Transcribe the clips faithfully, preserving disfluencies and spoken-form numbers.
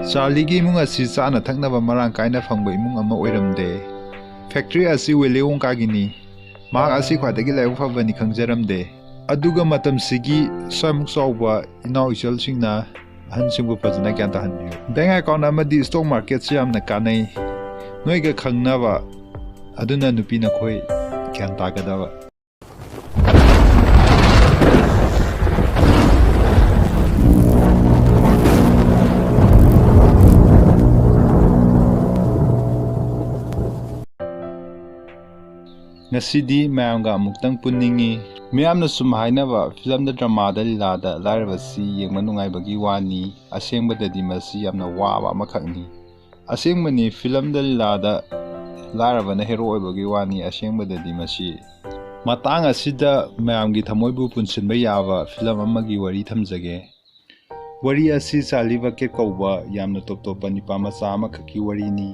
ꯆꯥꯔꯂꯤꯒꯤ ꯏꯃꯨꯡ ꯑꯁꯤ ꯆꯥꯅ ꯊꯛꯅꯕ ꯃꯔꯥꯡ ꯀꯥꯏꯅ ꯐꯪꯕ ꯏꯃꯨꯡ ꯑꯃ ꯑꯣꯏꯔꯝꯗꯦ꯫ ꯐꯦꯛꯇ꯭ꯔꯤ ꯑꯁꯤ ꯋꯤꯂꯤ ꯋꯣꯡꯀꯥꯒꯤꯅꯤ꯫ ꯃꯍꯥꯛ ꯑꯁꯤ ꯈ꯭ꯋꯥꯏꯗꯒꯤ ꯂꯥꯏꯕꯛ ꯐꯕꯅꯤ ꯈꯪꯖꯔꯝꯗꯦ꯫ ꯑꯗꯨꯒ ꯃꯇꯝꯁꯤꯒꯤ ꯁ꯭ꯋꯥꯏꯃꯨꯛ ꯆꯥꯎꯕ ꯏꯅꯥꯎ ꯏꯆꯜꯁꯤꯡꯅ ꯑꯍꯟꯁꯤꯡꯕꯨ ꯐꯖꯅ ꯒ꯭ꯌꯥꯟ ꯇꯥꯍꯟꯕꯤꯌꯨ꯫ ꯕꯦꯡ ꯑꯦꯀꯥꯎꯟ ꯑꯃꯗꯤ ꯁ꯭ꯇꯣꯛ ꯃꯥꯔꯀꯦꯠꯁꯤ ꯌꯥꯝꯅ ꯀꯥꯟꯅꯩ꯫ ꯅꯣꯏꯒ ꯈꯪꯅꯕ ꯑꯗꯨꯅ ꯅꯨꯄꯤ ꯅꯈꯣꯏ ꯒ꯭ꯌꯥꯟ ꯇꯥꯒꯗꯕ꯫ ꯉꯁꯤꯗꯤ ꯃꯌꯥꯝꯒ ꯑꯃꯨꯛꯇꯪ ꯄꯨꯟꯅꯤꯡꯉꯤ꯫ ꯃꯤꯌꯥꯝꯅ ꯁꯨꯝ ꯍꯥꯏꯅꯕ, ꯐꯤꯂꯝꯗ, ꯗ꯭ꯔꯃꯥꯗ, ꯂꯤꯂꯥꯗ ꯂꯥꯏꯔꯕꯁꯤ ꯌꯦꯡꯕ ꯅꯨꯡꯉꯥꯏꯕꯒꯤ ꯋꯥꯅꯤ, ꯑꯁꯦꯡꯕꯗꯗꯤ ꯃꯁꯤ ꯌꯥꯝꯅ ꯋꯥꯕ ꯑꯃꯈꯛꯅꯤ꯫ ꯑꯁꯦꯡꯕꯅꯤ, ꯐꯤꯂꯝꯗ, ꯂꯤꯂꯥꯗ ꯂꯥꯏꯔꯕꯅ ꯍꯦꯔꯣ ꯑꯣꯏꯕꯒꯤ ꯋꯥꯅꯤ, ꯑꯁꯦꯡꯕꯗꯗꯤ ꯃꯁꯤ꯫ ꯃꯇꯥꯡ ꯑꯁꯤꯗ ꯃꯌꯥꯝꯒꯤ ꯊꯃꯣꯏꯕꯨ ꯄꯨꯟꯁꯤꯟꯕ ꯌꯥꯕ ꯐꯤꯂꯝ ꯑꯃꯒꯤ ꯋꯥꯔꯤ ꯊꯝꯖꯒꯦ꯫ ꯋꯥꯔꯤ ꯑꯁꯤ ꯆꯥꯔꯂꯤ ꯕꯀꯦꯠ ꯀꯧꯕ ꯌꯥꯝꯅ ꯇꯣꯞ ꯇꯣꯞꯄ ꯅꯤꯄꯥ ꯃꯆꯥ ꯑꯃꯈꯛꯀꯤ ꯋꯥꯔꯤꯅꯤ꯫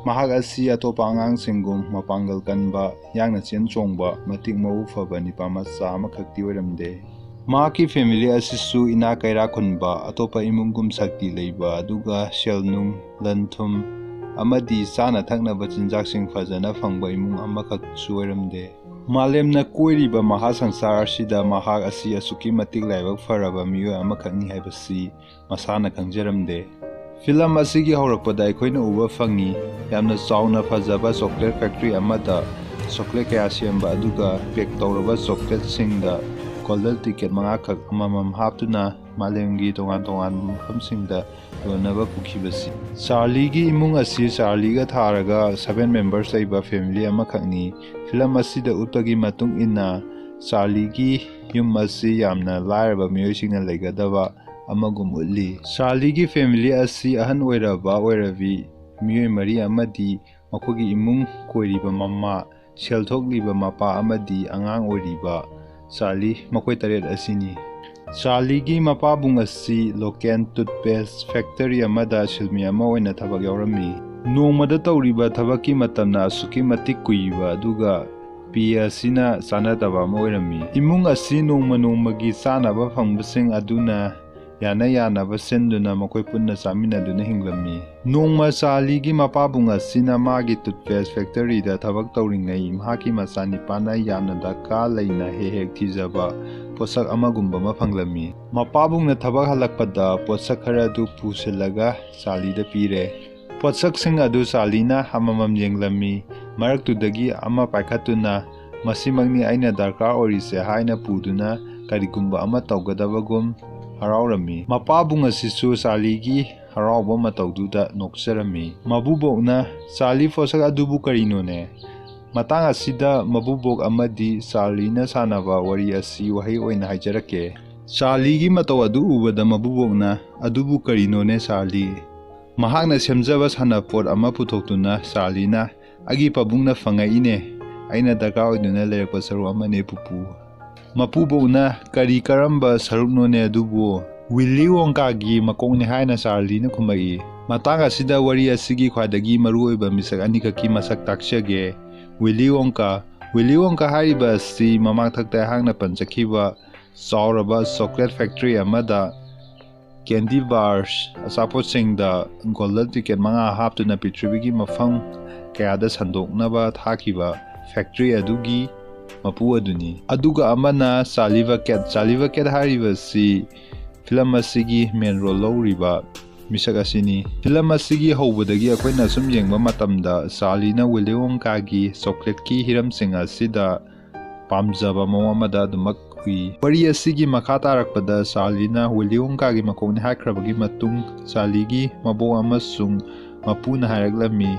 ꯃꯍꯥꯛ ꯑꯁꯤ ꯑꯇꯣꯞꯄ ꯑꯉꯥꯡꯁꯤꯡꯒꯨꯝ ꯃꯄꯥꯡꯒꯜ ꯀꯟꯕ, ꯌꯥꯡꯅ ꯆꯦꯟ ꯆꯣꯡꯕ, ꯃꯇꯤꯛ ꯃꯎ ꯐꯕ ꯅꯤꯄꯥ ꯃꯆꯥ ꯑꯃꯈꯛꯇꯤ ꯑꯣꯏꯔꯝꯗꯦ꯫ ꯃꯍꯥꯛꯀꯤ ꯐꯦꯃꯤꯂꯤ ꯑꯁꯤꯁꯨ ꯏꯅꯥꯛ ꯀꯩꯔꯥꯛ ꯈꯨꯟꯕ, ꯑꯇꯣꯞꯄ ꯏꯃꯨꯡꯒꯨꯝ ꯁꯛꯇꯤ ꯂꯩꯕ, ꯑꯗꯨꯒ ꯁꯦꯜ ꯅꯨꯡ, ꯂꯟ ꯊꯨꯝ ꯑꯃꯗꯤ ꯆꯥꯅ ꯊꯛꯅꯕ ꯆꯤꯟꯖꯥꯛꯁꯤꯡ ꯐꯖꯅ ꯐꯪꯕ ꯏꯃꯨꯡ ꯑꯃꯈꯛꯁꯨ ꯑꯣꯏꯔꯝꯗꯦ꯫ ꯃꯥꯂꯦꯝꯅ ꯀꯣꯏꯔꯤꯕ ꯃꯍꯥ ꯁꯪꯁꯥꯔ ꯑꯁꯤꯗ ꯃꯍꯥꯛ ꯑꯁꯤ ꯑꯁꯨꯛꯀꯤ ꯃꯇꯤꯛ ꯂꯥꯏꯕꯛ ꯐꯔꯕ ꯃꯤꯑꯣꯏ ꯑꯃꯈꯛꯅꯤ ꯍꯥꯏꯕꯁꯤ ꯃꯁꯥꯅ ꯈꯪꯖꯔꯝꯗꯦ꯫ ꯐꯤꯂꯝ ꯑꯁꯤꯒꯤ ꯍꯧꯔꯛꯄꯗ ꯑꯩꯈꯣꯏꯅ ꯎꯕ ꯐꯪꯉꯤ, ꯌꯥꯝꯅ ꯆꯥꯎꯅ ꯐꯖꯕ ꯆꯣꯀ꯭ꯂꯦꯠ ꯐꯦꯛꯇ꯭ꯔꯤ ꯑꯃꯗ ꯆꯣꯀ꯭ꯂꯦꯠ ꯀꯌꯥ ꯁꯦꯝꯕ, ꯑꯗꯨꯒ ꯄꯦꯛ ꯇꯧꯔꯕ ꯆꯣꯀ꯭ꯂꯦꯠꯁꯤꯡꯗ ꯒꯣꯜꯗꯟ ꯇꯤꯀꯦꯠ ꯃꯉꯥꯈꯛ ꯑꯃꯃꯝ ꯍꯥꯞꯇꯨꯅ ꯃꯥꯂꯦꯝꯒꯤ ꯇꯣꯉꯥꯟ ꯇꯣꯉꯥꯟꯕ ꯃꯐꯝꯁꯤꯡꯗ ꯌꯣꯟꯅꯕ ꯄꯨꯈꯤꯕꯁꯤ꯫ ꯆꯥꯔꯂꯤꯒꯤ ꯏꯃꯨꯡ ꯑꯁꯤ ꯆꯥꯔꯂꯤꯒ ꯊꯥꯔꯒ seven members ꯂꯩꯕ ꯐꯦꯃꯤꯂꯤ ꯑꯃꯈꯛꯅꯤ꯫ ꯐꯤꯂꯝ ꯑꯁꯤꯗ ꯎꯠꯄꯒꯤ ꯃꯇꯨꯡ ꯏꯟꯅ, ꯆꯥꯔꯂꯤꯒꯤ ꯌꯨꯝ ꯑꯁꯤ ꯌꯥꯝꯅ ꯂꯥꯏꯔꯕ ꯃꯤꯑꯣꯏꯁꯤꯡꯅ ꯂꯩꯒꯗꯕ ꯑꯃꯒꯨꯝ ꯎꯠꯂꯤ꯫ ꯆꯥꯔꯂꯤꯒꯤ ꯐꯦꯃꯤꯂꯤ ꯑꯁꯤ ꯑꯍꯟ ꯑꯣꯏꯔꯕ ꯑꯣꯏꯔꯕꯤ ꯃꯤꯑꯣꯏ ꯃꯔꯤ ꯑꯃꯗꯤ ꯃꯈꯣꯏꯒꯤ ꯏꯃꯨꯡ ꯀꯣꯏꯔꯤꯕ ꯃꯃꯥ, ꯁꯦꯜ ꯊꯣꯛꯂꯤꯕ ꯃꯄꯥ ꯑꯃꯗꯤ ꯑꯉꯥꯡ ꯑꯣꯏꯔꯤꯕ ꯆꯥꯔꯂꯤ, ꯃꯈꯣꯏ ꯇꯔꯦꯠ ꯑꯁꯤꯅꯤ꯫ ꯆꯥꯔꯂꯤꯒꯤ ꯃꯄꯥꯕꯨꯡ ꯑꯁꯤ ꯂꯣꯀꯦꯜ ꯇꯨꯠꯄꯦꯁ ꯐꯦꯛꯇꯔꯤ ꯑꯃꯗ ꯁꯤꯜꯃꯤ ꯑꯃ ꯑꯣꯏꯅ ꯊꯕꯛ ꯌꯥꯎꯔꯝꯃꯤ꯫ ꯅꯣꯡꯃꯗ ꯇꯧꯔꯤꯕ ꯊꯕꯛꯀꯤ ꯃꯇꯝꯅ ꯑꯁꯨꯛꯀꯤ ꯃꯇꯤꯛ ꯀꯨꯏꯕ ꯑꯗꯨꯒ ꯄꯦ ꯑꯁꯤꯅ ꯆꯥꯟꯅꯗꯕ ꯑꯃ ꯑꯣꯏꯔꯝꯃꯤ꯫ ꯏꯃꯨꯡ ꯑꯁꯤ ꯅꯣꯡꯃ ꯅꯣꯡꯃꯒꯤ ꯆꯥꯅꯕ ꯐꯪꯕꯁꯤꯡ ꯑꯗꯨꯅ ꯌꯥꯅ ꯌꯥꯅꯕ ꯁꯤꯟꯗꯨꯅ ꯃꯈꯣꯏ ꯄꯨꯟꯅ ꯆꯥꯃꯤꯟꯅꯗꯨꯅ ꯍꯤꯡꯂꯝꯃꯤ꯫ ꯅꯣꯡꯃ ꯆꯥꯔꯂꯤꯒꯤ ꯃꯄꯥꯕꯨꯡ ꯑꯁꯤꯅ ꯃꯥꯒꯤ toothpaste factoryꯗ ꯊꯕꯛ ꯇꯧꯔꯤꯉꯩ ꯃꯍꯥꯛꯀꯤ ꯃꯆꯥꯅꯤꯄꯥꯅ ꯌꯥꯝꯅ ꯗꯔꯀꯥꯔ ꯂꯩꯅ ꯍꯦꯛ ꯍꯦꯛ ꯊꯤꯖꯕ ꯄꯣꯠꯁꯛ ꯑꯃꯒꯨꯝꯕ ꯑꯃ ꯐꯪꯂꯝꯃꯤ꯫ ꯃꯄꯥꯕꯨꯡꯅ ꯊꯕꯛ ꯍꯜꯂꯛꯄꯗ ꯄꯣꯠꯁꯛ ꯈꯔ ꯑꯗꯨ ꯄꯨꯁꯤꯜꯂꯒ ꯆꯥꯔꯂꯤꯗ ꯄꯤꯔꯦ꯫ ꯄꯣꯠꯁꯛꯁꯤꯡ ꯑꯗꯨ ꯆꯥꯔꯂꯤꯅ ꯑꯃꯃꯝ ꯌꯦꯡꯂꯝꯃꯤ꯫ ꯃꯔꯛꯇꯨꯗꯒꯤ ꯑꯃ ꯄꯥꯏꯈꯠꯇꯨꯅ, "ꯃꯁꯤꯃꯛꯅꯤ ꯑꯩꯅ ꯗꯔꯀꯥꯔ ꯑꯣꯏꯔꯤꯁꯦ" ꯍꯥꯏꯅ ꯄꯨꯗꯨꯅ ꯀꯔꯤꯒꯨꯝꯕ ꯑꯃ ꯇꯧꯒꯗꯕꯒꯨꯝ ꯍꯔꯥꯎꯔꯝꯃꯤ꯫ ꯃꯄꯥꯕꯨꯡ ꯑꯁꯤꯁꯨ ꯆꯥꯔꯂꯤꯒꯤ ꯍꯔꯥꯎꯕ ꯃꯇꯧꯗꯨꯗ ꯅꯣꯛꯆꯔꯝꯃꯤ꯫ ꯃꯕꯨꯕꯣꯛꯅ, "ꯆꯥꯔꯂꯤ, ꯄꯣꯠꯁꯛ ꯑꯗꯨꯕꯨ ꯀꯔꯤꯅꯣꯅꯦ?" ꯃꯇꯥꯡ ꯑꯁꯤꯗ ꯃꯕꯨꯕꯣꯛ ꯑꯃꯗꯤ ꯆꯥꯔꯂꯤꯅ ꯁꯥꯟꯅꯕ ꯋꯥꯔꯤ ꯑꯁꯤ ꯋꯥꯍꯩ ꯑꯣꯏꯅ ꯍꯥꯏꯖꯔꯛꯀꯦ꯫ ꯆꯥꯔꯂꯤꯒꯤ ꯃꯇꯧ ꯑꯗꯨ ꯎꯕꯗ ꯃꯕꯨꯕꯣꯛꯅ, "ꯑꯗꯨꯕꯨ ꯀꯔꯤꯅꯣꯅꯦ, ꯆꯥꯔꯂꯤ?" ꯃꯍꯥꯛꯅ ꯁꯦꯝꯖꯕ ꯁꯥꯟꯅꯄꯣꯠ ꯑꯃ ꯄꯨꯊꯣꯛꯇꯨꯅ ꯆꯥꯔꯂꯤꯅ, "ꯑꯩꯒꯤ ꯄꯥꯕꯨꯡꯅ ꯐꯪꯉꯛꯏꯅꯦ꯫ ꯑꯩꯅ ꯗꯔꯀꯥꯔ ꯑꯣꯏꯗꯨꯅ ꯂꯩꯔꯛꯄ ꯁꯔꯨꯛ ꯑꯃꯅꯦ, ꯄꯨꯄꯨ꯫" ꯃꯄꯨꯕꯣꯛꯅ, "ꯀꯔꯤ, ꯀꯔꯝꯕ ꯁꯔꯨꯛꯅꯣꯅꯦ ꯑꯗꯨꯕꯨ?" "ꯋꯤꯂꯤ ꯋꯣꯡꯀꯥꯒꯤ ꯃꯀꯣꯛꯅꯤ" ꯍꯥꯏꯅ ꯆꯥꯔꯂꯤꯅ ꯈꯨꯝꯃꯛꯏ꯫ ꯃꯇꯥꯡ ꯑꯁꯤꯗ ꯋꯥꯔꯤ ꯑꯁꯤꯒꯤ ꯈ꯭ꯋꯥꯏꯗꯒꯤ ꯃꯔꯨꯑꯣꯏꯕ ꯃꯤꯁꯛ ꯑꯅꯤꯈꯛꯀꯤ ꯃꯁꯛ ꯇꯥꯛꯆꯒꯦ꯫ ꯋꯤꯂꯤ ꯋꯣꯡꯀꯥ꯫ ꯋꯤꯂꯤ ꯋꯣꯡꯀꯥ ꯍꯥꯏꯔꯤꯕ ꯑꯁꯤ ꯃꯃꯥꯡꯊꯛꯇ ꯑꯩꯍꯥꯛꯅ ꯄꯟꯖꯈꯤꯕ ꯆꯥꯎꯔꯕ chocolate factory ꯑꯃꯗ candy bars, ꯑꯆꯥꯄꯣꯠꯁꯤꯡꯗ golden ticket ꯃꯉꯥ ꯍꯥꯞꯇꯨꯅ ꯄ꯭ꯔꯤꯊꯤꯕꯤꯒꯤ ꯃꯐꯝ ꯀꯌꯥꯗ ꯁꯟꯗꯣꯛꯅꯕ ꯊꯥꯈꯤꯕ factory ꯑꯗꯨꯒꯤ ꯃꯄꯨ ꯑꯗꯨꯅꯤ꯫ ꯑꯗꯨꯒ ꯑꯃꯅ ꯆꯥꯔꯂꯤ ꯕꯀꯦꯠ꯫ ꯆꯥꯔꯂꯤ ꯕꯀꯦꯠ ꯍꯥꯏꯔꯤꯕꯁꯤ ꯐꯤꯂꯝ ꯑꯁꯤꯒꯤ main role ꯂꯧꯔꯤꯕ ꯃꯤꯁꯛ ꯑꯁꯤꯅꯤ꯫ ꯐꯤꯂꯝ ꯑꯁꯤꯒꯤ ꯍꯧꯕꯗꯒꯤ ꯑꯩꯈꯣꯏꯅ ꯁꯨꯝ ꯌꯦꯡꯕ ꯃꯇꯝꯗ ꯆꯥꯔꯂꯤꯅ ꯋꯤꯂꯤ ꯋꯣꯡꯀꯥꯒꯤ ꯆꯣꯀ꯭ꯂꯦꯠꯀꯤ ꯍꯤꯔꯝꯁꯤꯡ ꯑꯁꯤꯗ ꯄꯥꯝꯖꯕ ꯃꯑꯣꯡ ꯑꯃꯗ ꯑꯗꯨꯃꯛ ꯎꯏ꯫ ꯋꯥꯔꯤ ꯑꯁꯤꯒꯤ ꯃꯈꯥ ꯇꯥꯔꯛꯄꯗ ꯆꯥꯔꯂꯤꯅ ꯋꯤꯂꯤ ꯋꯣꯡꯀꯥꯒꯤ ꯃꯀꯣꯛꯅꯤ ꯍꯥꯏꯈ꯭ꯔꯕꯒꯤ ꯃꯇꯨꯡ ꯆꯥꯔꯂꯤꯒꯤ ꯃꯕꯣꯛ ꯑꯃꯁꯨꯡ ꯃꯄꯨꯅ ꯍꯥꯏꯔꯛꯂꯝꯃꯤ,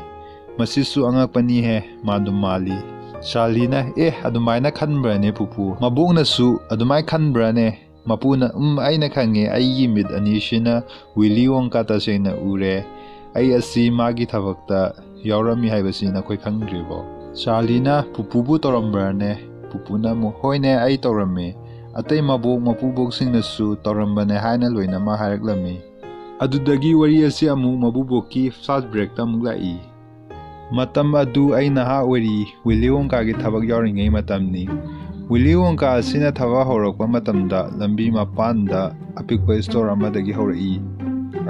"ꯃꯁꯤꯁꯨ ꯑꯉꯛꯄꯅꯤꯍꯦ, ꯃꯥꯟꯗꯨꯝ ꯃꯥꯜꯂꯤ꯫" ꯆꯥꯔꯂꯤꯅ, "ꯑꯦ, ꯑꯗꯨꯃꯥꯏꯅ ꯈꯟꯕ꯭ꯔꯅꯦ, ꯄꯨꯄꯨ?" ꯃꯕꯣꯛꯅꯁꯨ, "ꯑꯗꯨꯃꯥꯏꯅ ꯈꯟꯕ꯭ꯔꯅꯦ?" ꯃꯄꯨꯅ, "ꯎꯝ, ꯑꯩꯅ ꯈꯪꯉꯦ, ꯑꯩꯒꯤ ꯃꯤꯠ ꯑꯅꯤꯁꯤꯅ ꯋꯤꯂꯤ ꯋꯣꯡꯀꯥ ꯇꯁꯦꯡꯅ ꯎꯔꯦ꯫ ꯑꯩ ꯑꯁꯤ ꯃꯥꯒꯤ ꯊꯕꯛꯇ ꯌꯥꯎꯔꯝꯃꯤ ꯍꯥꯏꯕꯁꯤ ꯅꯈꯣꯏ ꯈꯪꯗ꯭ꯔꯤꯕꯣ?" ꯆꯥꯔꯂꯤꯅ, "ꯄꯨꯄꯨꯕꯨ ꯇꯧꯔꯝꯕ꯭ꯔꯅꯦ?" ꯄꯨꯄꯨꯅ ꯑꯃꯨꯛ, "ꯍꯣꯏꯅꯦ, ꯑꯩ ꯇꯧꯔꯝꯃꯤ꯫ ꯑꯇꯩ ꯃꯕꯣꯛ ꯃꯄꯨꯕꯣꯛꯁꯤꯡꯅꯁꯨ ꯇꯧꯔꯝꯕꯅꯦ" ꯍꯥꯏꯅ ꯂꯣꯏꯅꯃꯛ ꯍꯥꯏꯔꯛꯂꯝꯃꯤ꯫ ꯑꯗꯨꯗꯒꯤ ꯋꯥꯔꯤ ꯑꯁꯤ ꯑꯃꯨꯛ ꯃꯕꯨꯕꯣꯛꯀꯤ flashbackꯇ ꯑꯃꯨꯛ ꯂꯥꯛꯏ꯫ "ꯃꯇꯝ ꯑꯗꯨ ꯑꯩ ꯅꯍꯥ ꯑꯣꯏꯔꯤ, ꯋꯤꯂꯤ ꯋꯣꯡꯀꯥꯒꯤ ꯊꯕꯛ ꯌꯥꯎꯔꯤꯉꯩ ꯃꯇꯝꯅꯤ꯫ ꯋꯤꯂꯤ ꯋꯣꯡꯀꯥ ꯑꯁꯤꯅ ꯊꯕꯛ ꯍꯧꯔꯛꯄ ꯃꯇꯝꯗ ꯂꯝꯕꯤ ꯃꯄꯥꯟꯗ ꯑꯄꯤꯛꯄ ꯁ꯭ꯇꯣꯔ ꯑꯃꯗꯒꯤ ꯍꯧꯔꯛꯏ꯫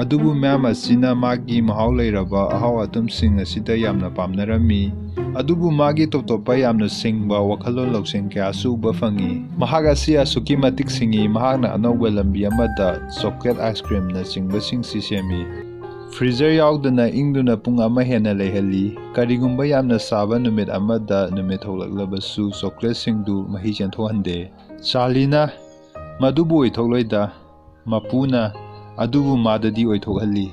ꯑꯗꯨꯕꯨ ꯃꯌꯥꯝ ꯑꯁꯤꯅ ꯃꯥꯒꯤ ꯃꯍꯥꯎ ꯂꯩꯔꯕ ꯑꯍꯥꯎ ꯑꯊꯨꯝꯁꯤꯡ ꯑꯁꯤꯗ ꯌꯥꯝꯅ ꯄꯥꯝꯅꯔꯝꯃꯤ꯫ ꯑꯗꯨꯕꯨ ꯃꯥꯒꯤ ꯇꯣꯞ ꯇꯣꯞꯄ ꯌꯥꯝꯅ ꯁꯤꯡꯕ ꯋꯥꯈꯜꯂꯣꯟ ꯂꯧꯁꯤꯡ ꯀꯌꯥꯁꯨ ꯎꯕ ꯐꯪꯉꯤ꯫ ꯃꯍꯥꯛ ꯑꯁꯤ ꯑꯁꯨꯛꯀꯤ ꯃꯇꯤꯛ ꯁꯤꯡꯉꯤ, ꯃꯍꯥꯛꯅ ꯑꯅꯧꯕ ꯂꯝꯕꯤ ꯑꯃꯗ ꯆꯣꯀ꯭ꯂꯦꯠ ꯑꯥꯏꯁ ꯀ꯭ꯔꯤꯝꯅꯆꯤꯡꯕꯁꯤꯡꯁꯤ ꯁꯦꯝꯃꯤ꯫ ꯐ꯭ꯔꯤꯖꯔ ꯌꯥꯎꯗꯅ ꯏꯪꯗꯨꯅ ꯄꯨꯡ ꯑꯃ ꯍꯦꯟꯅ ꯂꯩꯍꯜꯂꯤ꯫ ꯀꯔꯤꯒꯨꯝꯕ ꯌꯥꯝꯅ ꯁꯥꯕ ꯅꯨꯃꯤꯠ ꯑꯃꯗ ꯅꯨꯃꯤꯠ ꯊꯣꯛꯂꯛꯂꯕꯁꯨ ꯆꯣꯀ꯭ꯂꯦꯠꯁꯤꯡꯗꯨ ꯃꯍꯤ ꯆꯦꯟꯊꯣꯛꯍꯟꯗꯦ꯫ ꯆꯥꯔꯂꯤꯅ, "ꯃꯗꯨꯕꯨ ꯑꯣꯏꯊꯣꯛꯂꯣꯏꯗ, ꯃꯄꯨꯅ ꯑꯗꯨꯕꯨ ꯃꯥꯗꯗꯤ ꯑꯣꯏꯊꯣꯛꯍꯜꯂꯤ"꯫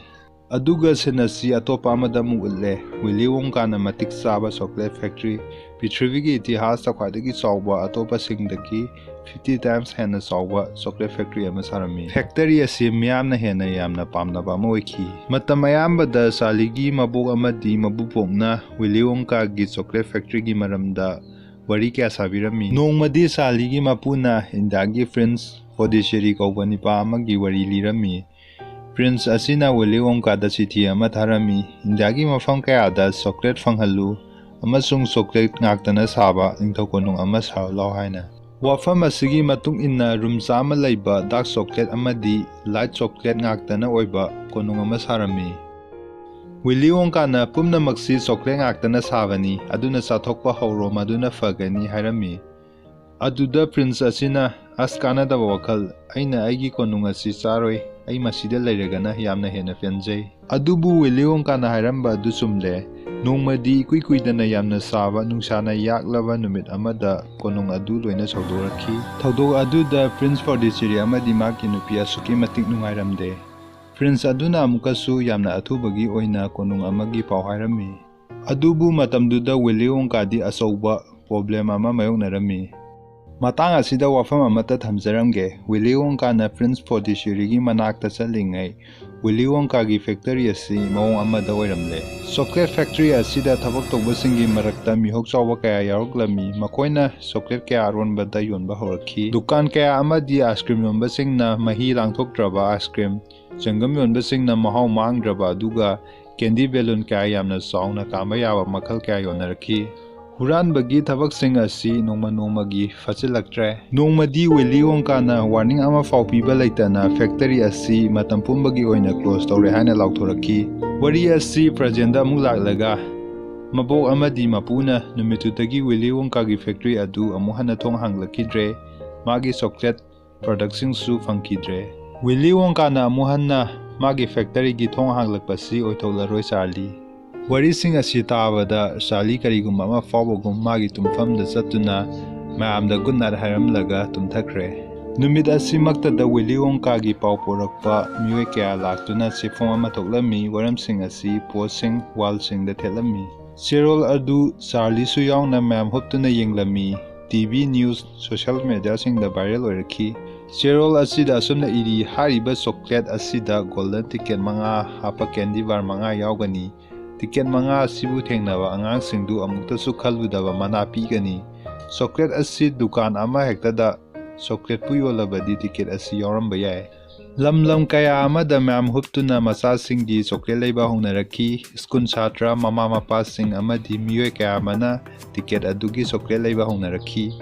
ꯑꯗꯨꯒ ꯁꯤꯟ ꯑꯁꯤ ꯑꯇꯣꯞꯄ ꯑꯃꯗ ꯑꯃꯨꯛ ꯎꯠꯂꯦ꯫ ꯋꯤꯂꯤ ꯋꯣꯡꯀꯥꯅ ꯃꯇꯤꯛ ꯆꯥꯕ ꯆꯣꯀ꯭ꯂꯦꯠ ꯐꯦꯛꯇ꯭ꯔꯤ, ꯄ꯭ꯔꯤꯊꯤꯕꯤꯒꯤ ꯏꯇꯤꯍꯥꯁꯇ ꯈ꯭ꯋꯥꯏꯗꯒꯤ ꯆꯥꯎꯕ, ꯑꯇꯣꯞꯄꯁꯤꯡꯗꯒꯤ fifty times ꯍꯦꯟꯅ ꯆꯥꯎꯕ ꯆꯣꯀ꯭ꯂꯦꯠ ꯐꯦꯛꯇ꯭ꯔꯤ ꯑꯃ ꯁꯥꯔꯝꯃꯤ꯫ ꯐꯦꯛꯇꯔꯤ ꯑꯁꯤ ꯃꯤꯌꯥꯝꯅ ꯍꯦꯟꯅ ꯌꯥꯝꯅ ꯄꯥꯝꯅꯕ ꯑꯃ ꯑꯣꯏꯈꯤ꯫ ꯃꯇꯝ ꯑꯌꯥꯝꯕꯗ ꯆꯥꯔꯂꯤꯒꯤ ꯃꯕꯣꯛ ꯑꯃꯗꯤ ꯃꯕꯨꯕꯣꯛꯅ ꯋꯤꯂꯤ ꯋꯣꯡꯀꯥꯒꯤ ꯆꯣꯀ꯭ꯂꯦꯠ ꯐꯦꯛꯇ꯭ꯔꯤꯒꯤ ꯃꯔꯝꯗ ꯋꯥꯔꯤ ꯀꯌꯥ ꯁꯥꯕꯤꯔꯝꯃꯤ꯫ ꯅꯣꯡꯃꯗꯤ ꯆꯥꯔꯂꯤꯒꯤ ꯃꯄꯨꯅ ꯏꯟꯗꯤꯌꯥꯒꯤ ꯄ꯭ꯔꯤꯟꯁ ꯄꯣꯗꯤꯆꯦꯔꯤ ꯀꯧꯕ ꯅꯤꯄꯥ ꯑꯃꯒꯤ ꯋꯥꯔꯤ ꯂꯤꯔꯝꯃꯤ꯫ ꯄ꯭ꯔꯤꯟꯁ ꯑꯁꯤꯅ ꯋꯤꯂꯤ ꯋꯣꯡꯀꯥꯗ ꯆꯤꯊꯤ ꯑꯃ ꯊꯥꯔꯝꯃꯤ꯫ ꯏꯟꯗꯤꯌꯥꯒꯤ ꯃꯐꯝ ꯀꯌꯥꯗ ꯆꯣꯀ꯭ꯂꯦꯠ ꯐꯪꯍꯜꯂꯨ ꯑꯃꯁꯨꯡ ꯆꯣꯀ꯭ꯂꯦꯠ ꯉꯥꯛꯇꯅ ꯁꯥꯕ ꯅꯤꯡꯊꯧ ꯀꯣꯅꯨꯡ ꯑꯃ ꯁꯥꯍꯜꯂꯣ ꯍꯥꯏꯅ꯫ ꯋꯥꯐꯝ ꯑꯁꯤꯒꯤ ꯃꯇꯨꯡ ꯏꯟꯅ ꯔꯨꯝ ꯆꯥꯝꯃ ꯂꯩꯕ ꯗꯥꯔꯛ ꯆꯣꯀ꯭ꯂꯦꯠ ꯑꯃꯗꯤ ꯂꯥꯏꯠ ꯆꯣꯀ꯭ꯂꯦꯠ ꯉꯥꯛꯇꯅ ꯑꯣꯏꯕ ꯀꯣꯅꯨꯡ ꯑꯃ ꯁꯥꯔꯝꯃꯤ꯫ ꯋꯤꯂꯤ ꯋꯣꯡꯀꯥꯅ "ꯄꯨꯝꯅꯃꯛꯁꯤ ꯆꯣꯀ꯭ꯂꯦꯠ ꯉꯥꯛꯇꯅ ꯁꯥꯕꯅꯤ, ꯑꯗꯨꯅ ꯆꯥꯊꯣꯛꯄ ꯍꯧꯔꯣ, ꯃꯗꯨꯅ ꯐꯒꯅꯤ" ꯍꯥꯏꯔꯝꯃꯤ꯫ ꯑꯗꯨꯗ ꯄ꯭ꯔꯤꯟꯁ ꯑꯁꯤꯅ, "ꯑꯁ, ꯀꯥꯟꯅꯗꯕ ꯋꯥꯈꯜ, ꯑꯩꯅ ꯑꯩꯒꯤ ꯀꯣꯅꯨꯡ ꯑꯁꯤ ꯆꯥꯔꯣꯏ, ꯑꯩ ꯃꯁꯤꯗ ꯂꯩꯔꯒꯅ ꯌꯥꯝꯅ ꯍꯦꯟꯅ ꯄꯦꯟꯖꯩ"꯫ ꯑꯗꯨꯕꯨ ꯋꯤꯂꯤ ꯋꯣꯡꯀꯥꯅ ꯍꯥꯏꯔꯝꯕ ꯑꯗꯨ ꯆꯨꯝꯂꯦ꯫ ꯅꯣꯡꯃꯗꯤ ꯏꯀꯨꯏ ꯀꯨꯏꯗꯅ ꯌꯥꯝꯅ ꯁꯥꯕ ꯅꯨꯡꯁꯥꯅ ꯌꯥꯛꯂꯕ ꯅꯨꯃꯤꯠ ꯑꯃꯗ ꯀꯣꯅꯨꯡ ꯑꯗꯨ ꯂꯣꯏꯅ ꯁꯧꯗꯣꯔꯛꯈꯤ꯫ ꯊꯧꯗꯣꯛ ꯑꯗꯨꯗ ꯄ꯭ꯔꯤꯟꯁ ꯄꯣꯗꯤꯆꯦꯔꯤ ꯑꯃꯗꯤ ꯃꯍꯥꯛꯀꯤ ꯅꯨꯄꯤ ꯑꯁꯨꯛꯀꯤ ꯃꯇꯤꯛ ꯅꯨꯡꯉꯥꯏꯔꯝꯗꯦ꯫ ꯄ꯭ꯔꯤꯟꯁ ꯑꯗꯨꯅ ꯑꯃꯨꯛꯀꯁꯨ ꯌꯥꯝꯅ ꯑꯊꯨꯕꯒꯤ ꯑꯣꯏꯅ ꯀꯣꯅꯨꯡ ꯑꯃꯒꯤ ꯄꯥꯎ ꯍꯥꯏꯔꯝꯃꯤ꯫ ꯑꯗꯨꯕꯨ ꯃꯇꯝꯗꯨꯗ ꯋꯤꯂꯤ ꯋꯣꯡꯀꯥꯗꯤ ꯑꯆꯧꯕ ꯄ꯭ꯔꯣꯕ꯭ꯂꯦꯝ ꯑꯃ ꯃꯥꯌꯣꯛꯅꯔꯝꯃꯤ꯫ ꯃꯇꯥꯡ ꯑꯁꯤꯗ ꯋꯥꯐꯝ ꯑꯃꯠꯇ ꯊꯝꯖꯔꯝꯒꯦ꯫ ꯋꯤꯂꯤ ꯋꯣꯡꯀꯥꯅ ꯄ꯭ꯔꯤꯟꯁ ꯄꯣꯗꯤꯆꯦꯔꯤꯒꯤ ꯃꯅꯥꯛꯇ ꯆꯠꯂꯤꯉꯩ, ꯋꯤꯂꯤ ꯋꯣꯡꯀꯥꯒꯤ ꯐꯦꯛꯇꯔꯤ ꯑꯁꯤ ꯃꯑꯣꯡ ꯑꯃꯗ ꯑꯣꯏꯔꯝꯂꯦ꯫ ꯆꯣꯀ꯭ꯂꯦꯠ ꯐꯦꯛꯇꯔꯤ ꯑꯁꯤꯗ ꯊꯕꯛ ꯇꯧꯕꯁꯤꯡꯒꯤ ꯃꯔꯛꯇ ꯃꯤꯍꯧ ꯆꯥꯎꯕ ꯀꯌꯥ ꯌꯥꯎꯔꯛꯂꯝꯃꯤ꯫ ꯃꯈꯣꯏꯅ ꯆꯣꯀ꯭ꯂꯦꯠ ꯀꯌꯥ ꯑꯔꯣꯟꯕꯗ ꯌꯣꯟꯕ ꯍꯧꯔꯛꯈꯤ꯫ ꯗꯨꯀꯥꯟ ꯀꯌꯥ ꯑꯃꯗꯤ ꯑꯥꯏꯁ ꯀ꯭ꯔꯤꯝ ꯌꯣꯟꯕꯁꯤꯡꯅ ꯃꯍꯤ ꯂꯥꯡꯊꯣꯛꯇ꯭ꯔꯕ ꯑꯥꯏꯁ ꯀ꯭ꯔꯤꯝ, ꯆ꯭ꯋꯤꯡꯒꯝ ꯌꯣꯟꯕꯁꯤꯡꯅ ꯃꯍꯥꯎ ꯃꯥꯡꯗ꯭ꯔꯕ, ꯑꯗꯨꯒ ꯀꯦꯟꯗꯤ ꯕꯦꯂꯨꯟ ꯀꯌꯥ ꯌꯥꯝꯅ ꯆꯥꯎꯅ ꯀꯥꯝꯕ ꯌꯥꯕ ꯃꯈꯜ ꯀꯌꯥ ꯌꯣꯟꯅꯔꯛꯈꯤ꯫ ꯍꯨꯔꯥꯟꯕꯒꯤ ꯊꯕꯛꯁꯤꯡ ꯑꯁꯤ ꯅꯣꯡꯃ ꯅꯣꯡꯃꯒꯤ ꯐꯠꯆꯤꯜꯂꯛꯇ꯭ꯔꯦ꯫ ꯅꯣꯡꯃꯗꯤ ꯋꯤꯂꯤ ꯋꯣꯡꯀꯥꯅ ꯋꯥꯔꯅꯤꯡ ꯑꯃꯐꯥꯎ ꯄꯤꯕ ꯂꯩꯇꯅ ꯐꯦꯛꯇꯔꯤ ꯑꯁꯤ ꯃꯇꯝ ꯄꯨꯝꯕꯒꯤ ꯑꯣꯏꯅ ꯀ꯭ꯂꯣꯖ ꯇꯧꯔꯦ ꯍꯥꯏꯅ ꯂꯥꯎꯊꯣꯔꯛꯈꯤ꯫ ꯋꯥꯔꯤ ꯑꯁꯤ ꯄ꯭ꯔꯖꯦꯟꯗ ꯑꯃꯨꯛ ꯂꯥꯛꯂꯒ, ꯃꯕꯣꯛ ꯑꯃꯗꯤ ꯃꯄꯨꯅ ꯅꯨꯃꯤꯠꯇꯨꯗꯒꯤ ꯋꯤꯂꯤ ꯋꯣꯡꯀꯥꯒꯤ ꯐꯦꯛꯇꯔꯤ ꯑꯗꯨ ꯑꯃꯨꯛ ꯍꯟꯅ ꯊꯣꯡ ꯍꯥꯡꯂꯛꯈꯤꯗ꯭ꯔꯦ꯫ ꯃꯥꯒꯤ ꯆꯣꯀ꯭ꯂꯦꯠ ꯄ꯭ꯔꯗꯛꯁꯤꯡꯁꯨ ꯐꯪꯈꯤꯗ꯭ꯔꯦ꯫ ꯋꯤꯂꯤ ꯋꯣꯡꯀꯥꯅ ꯑꯃꯨꯛ ꯍꯟꯅ ꯃꯥꯒꯤ ꯐꯦꯛꯇꯔꯤꯒꯤ ꯊꯣꯡ ꯍꯥꯡꯂꯛꯄꯁꯤ ꯑꯣꯏꯊꯣꯛꯂꯔꯣꯏ, ꯆꯥꯔꯂꯤ꯫ ꯋꯥꯔꯤꯁꯤꯡ ꯑꯁꯤ ꯇꯥꯕꯗ ꯆꯥꯔꯂꯤ ꯀꯔꯤꯒꯨꯝꯕ ꯑꯃ ꯐꯥꯎꯕꯒꯨꯝ ꯃꯥꯒꯤ ꯇꯨꯝꯐꯝꯗ ꯆꯠꯇꯨꯅ ꯃꯌꯥꯝꯗ ꯒꯨꯗ ꯅꯥꯏꯠ ꯍꯥꯏꯔꯝꯂꯒ ꯇꯨꯝꯊꯈ꯭ꯔꯦ꯫ ꯅꯨꯃꯤꯠ ꯑꯁꯤꯃꯛꯇꯗ ꯋꯤꯂꯤ ꯋꯣꯡꯀꯥꯒꯤ ꯄꯥꯎ ꯄꯨꯔꯛꯄ ꯃꯤꯑꯣꯏ ꯀꯌꯥ ꯂꯥꯛꯇꯨꯅ ꯆꯦꯐꯣꯡ ꯑꯃ ꯊꯣꯛꯂꯝꯃꯤ꯫ ꯋꯥꯔꯝꯁꯤꯡ ꯑꯁꯤ ꯄꯣꯠꯁꯤꯡ ꯋꯥꯜꯁꯤꯡꯗ ꯊꯦꯠꯂꯝꯃꯤ꯫ ꯆꯦꯔꯣꯜ ꯑꯗꯨ ꯆꯥꯔꯂꯤꯁꯨ ꯌꯥꯎꯅ ꯃꯌꯥꯝ ꯍꯨꯞꯇꯨꯅ ꯌꯦꯡꯂꯝꯃꯤ꯫ ꯇꯤ ꯚꯤ ꯅ꯭ꯌꯨꯁ, ꯁꯣꯁꯤꯌꯦꯜ ꯃꯦꯗꯤꯌꯥꯁꯤꯡꯗ ꯚꯥꯏꯔꯦꯜ ꯑꯣꯏꯔꯛꯈꯤ꯫ ꯆꯦꯔꯣꯜ ꯑꯁꯤꯗ ꯑꯁꯨꯝꯅ ꯏꯔꯤ, "ꯍꯥꯏꯔꯤꯕ ꯆꯣꯀ꯭ꯂꯦꯠ ꯑꯁꯤꯗ ꯒꯣꯜꯗꯟ ꯇꯤꯀꯦꯠ ꯃꯉꯥ ꯍꯥꯞꯄ ꯀꯦꯟꯗꯤ ꯕꯥꯔ ꯃꯉꯥ ꯌꯥꯎꯒꯅꯤ꯫ ꯇꯤꯀꯦꯠ ꯃꯉꯥ ꯑꯁꯤꯕꯨ ꯊꯦꯡꯅꯕ ꯑꯉꯥꯡꯁꯤꯡꯗꯨ ꯑꯃꯨꯛꯇꯁꯨ ꯈꯜꯂꯨꯗꯕ ꯃꯅꯥ ꯄꯤꯒꯅꯤ꯫ ꯆꯣꯀ꯭ꯂꯦꯠ ꯑꯁꯤ ꯗꯨꯀꯥꯟ ꯑꯃꯍꯦꯛꯇꯗ ꯆꯣꯀ꯭ꯂꯦꯠꯄꯨ ꯌꯣꯜꯂꯕꯗꯤ ꯇꯤꯀꯦꯠ ꯑꯁꯤ ꯌꯥꯎꯔꯝꯕ ꯌꯥꯏ"꯫ ꯂꯝ ꯂꯝ ꯀꯌꯥ ꯑꯃꯗ ꯃꯌꯥꯝ ꯍꯨꯞꯇꯨꯅ ꯃꯆꯥꯁꯤꯡꯒꯤ ꯆꯣꯀ꯭ꯂꯦꯠ ꯂꯩꯕ ꯍꯧꯅꯔꯛꯈꯤ꯫ ꯁ꯭ꯀꯨꯜ ꯁꯥꯇ꯭ꯔ, ꯃꯃꯥ ꯃꯄꯥꯁꯤꯡ ꯑꯃꯗꯤ ꯃꯤꯑꯣꯏ ꯀꯌꯥ ꯑꯃꯅ ꯇꯤꯀꯦꯠ ꯑꯗꯨꯒꯤ ꯆꯣꯀ꯭ꯂꯦꯠ ꯂꯩꯕ ꯍꯧꯅꯔꯛꯈꯤ꯫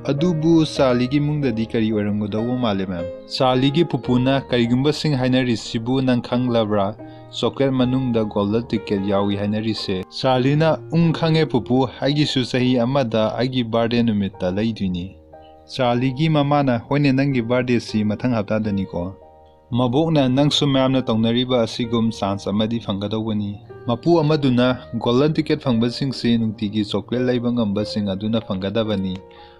ꯑꯗꯨꯕꯨ ꯆꯥꯔꯂꯤꯒꯤ ꯏꯃꯨꯡꯗꯗꯤ ꯀꯔꯤ ꯑꯣꯏꯔꯝꯒꯗꯧꯕ ꯃꯥꯜꯂꯤ, ꯃꯦꯝ? ꯆꯥꯔꯂꯤꯒꯤ ꯄꯨꯄꯨꯅ, "ꯀꯔꯤꯒꯨꯝꯕꯁꯤꯡ ꯍꯥꯏꯅꯔꯤꯁꯤꯕꯨ ꯅꯪ ꯈꯪꯂꯕ꯭ꯔꯥ? ꯆꯣꯀ꯭ꯂꯦꯠ ꯃꯅꯨꯡꯗ ꯒꯣꯜꯗꯟ ꯇꯤꯀꯦꯠ ꯌꯥꯎꯏ ꯍꯥꯏꯅꯔꯤꯁꯦ"꯫ ꯆꯥꯔꯂꯤꯅ, "ꯎꯪ, ꯈꯪꯉꯦ ꯄꯨꯄꯨ, ꯑꯩꯒꯤꯁꯨ ꯆꯍꯤ ꯑꯃꯗ ꯑꯩꯒꯤ ꯕꯥꯔꯗꯦ ꯅꯨꯃꯤꯠꯇ ꯂꯩꯗꯣꯏꯅꯤ"꯫ ꯆꯥꯔꯂꯤꯒꯤ ꯃꯃꯥꯅ, "ꯍꯣꯏꯅꯦ, ꯅꯪꯒꯤ ꯕꯥꯔꯗꯦꯁꯤ ꯃꯊꯪ ꯍꯞꯇꯥꯗꯅꯤꯀꯣ"꯫ ꯃꯕꯣꯛꯅ, "ꯅꯪꯁꯨ ꯃꯌꯥꯝꯅ ꯇꯧꯅꯔꯤꯕ ꯑꯁꯤꯒꯨꯝ ꯆꯥꯟꯁ ꯑꯃꯗꯤ ꯐꯪꯒꯗꯧꯕꯅꯤ"꯫ ꯃꯄꯨ ꯑꯃꯗꯨꯅ, "ꯒꯣꯜꯗꯟ ꯇꯤꯀꯦꯠ ꯐꯪꯕꯁꯤꯡꯁꯤ ꯅꯨꯡꯇꯤꯒꯤ ꯆꯣꯀ꯭ꯂꯦꯠ ꯂꯩꯕ ꯉꯝꯕꯁꯤꯡ ꯑꯗꯨꯅ ꯐꯪꯒꯗꯕꯅꯤ꯫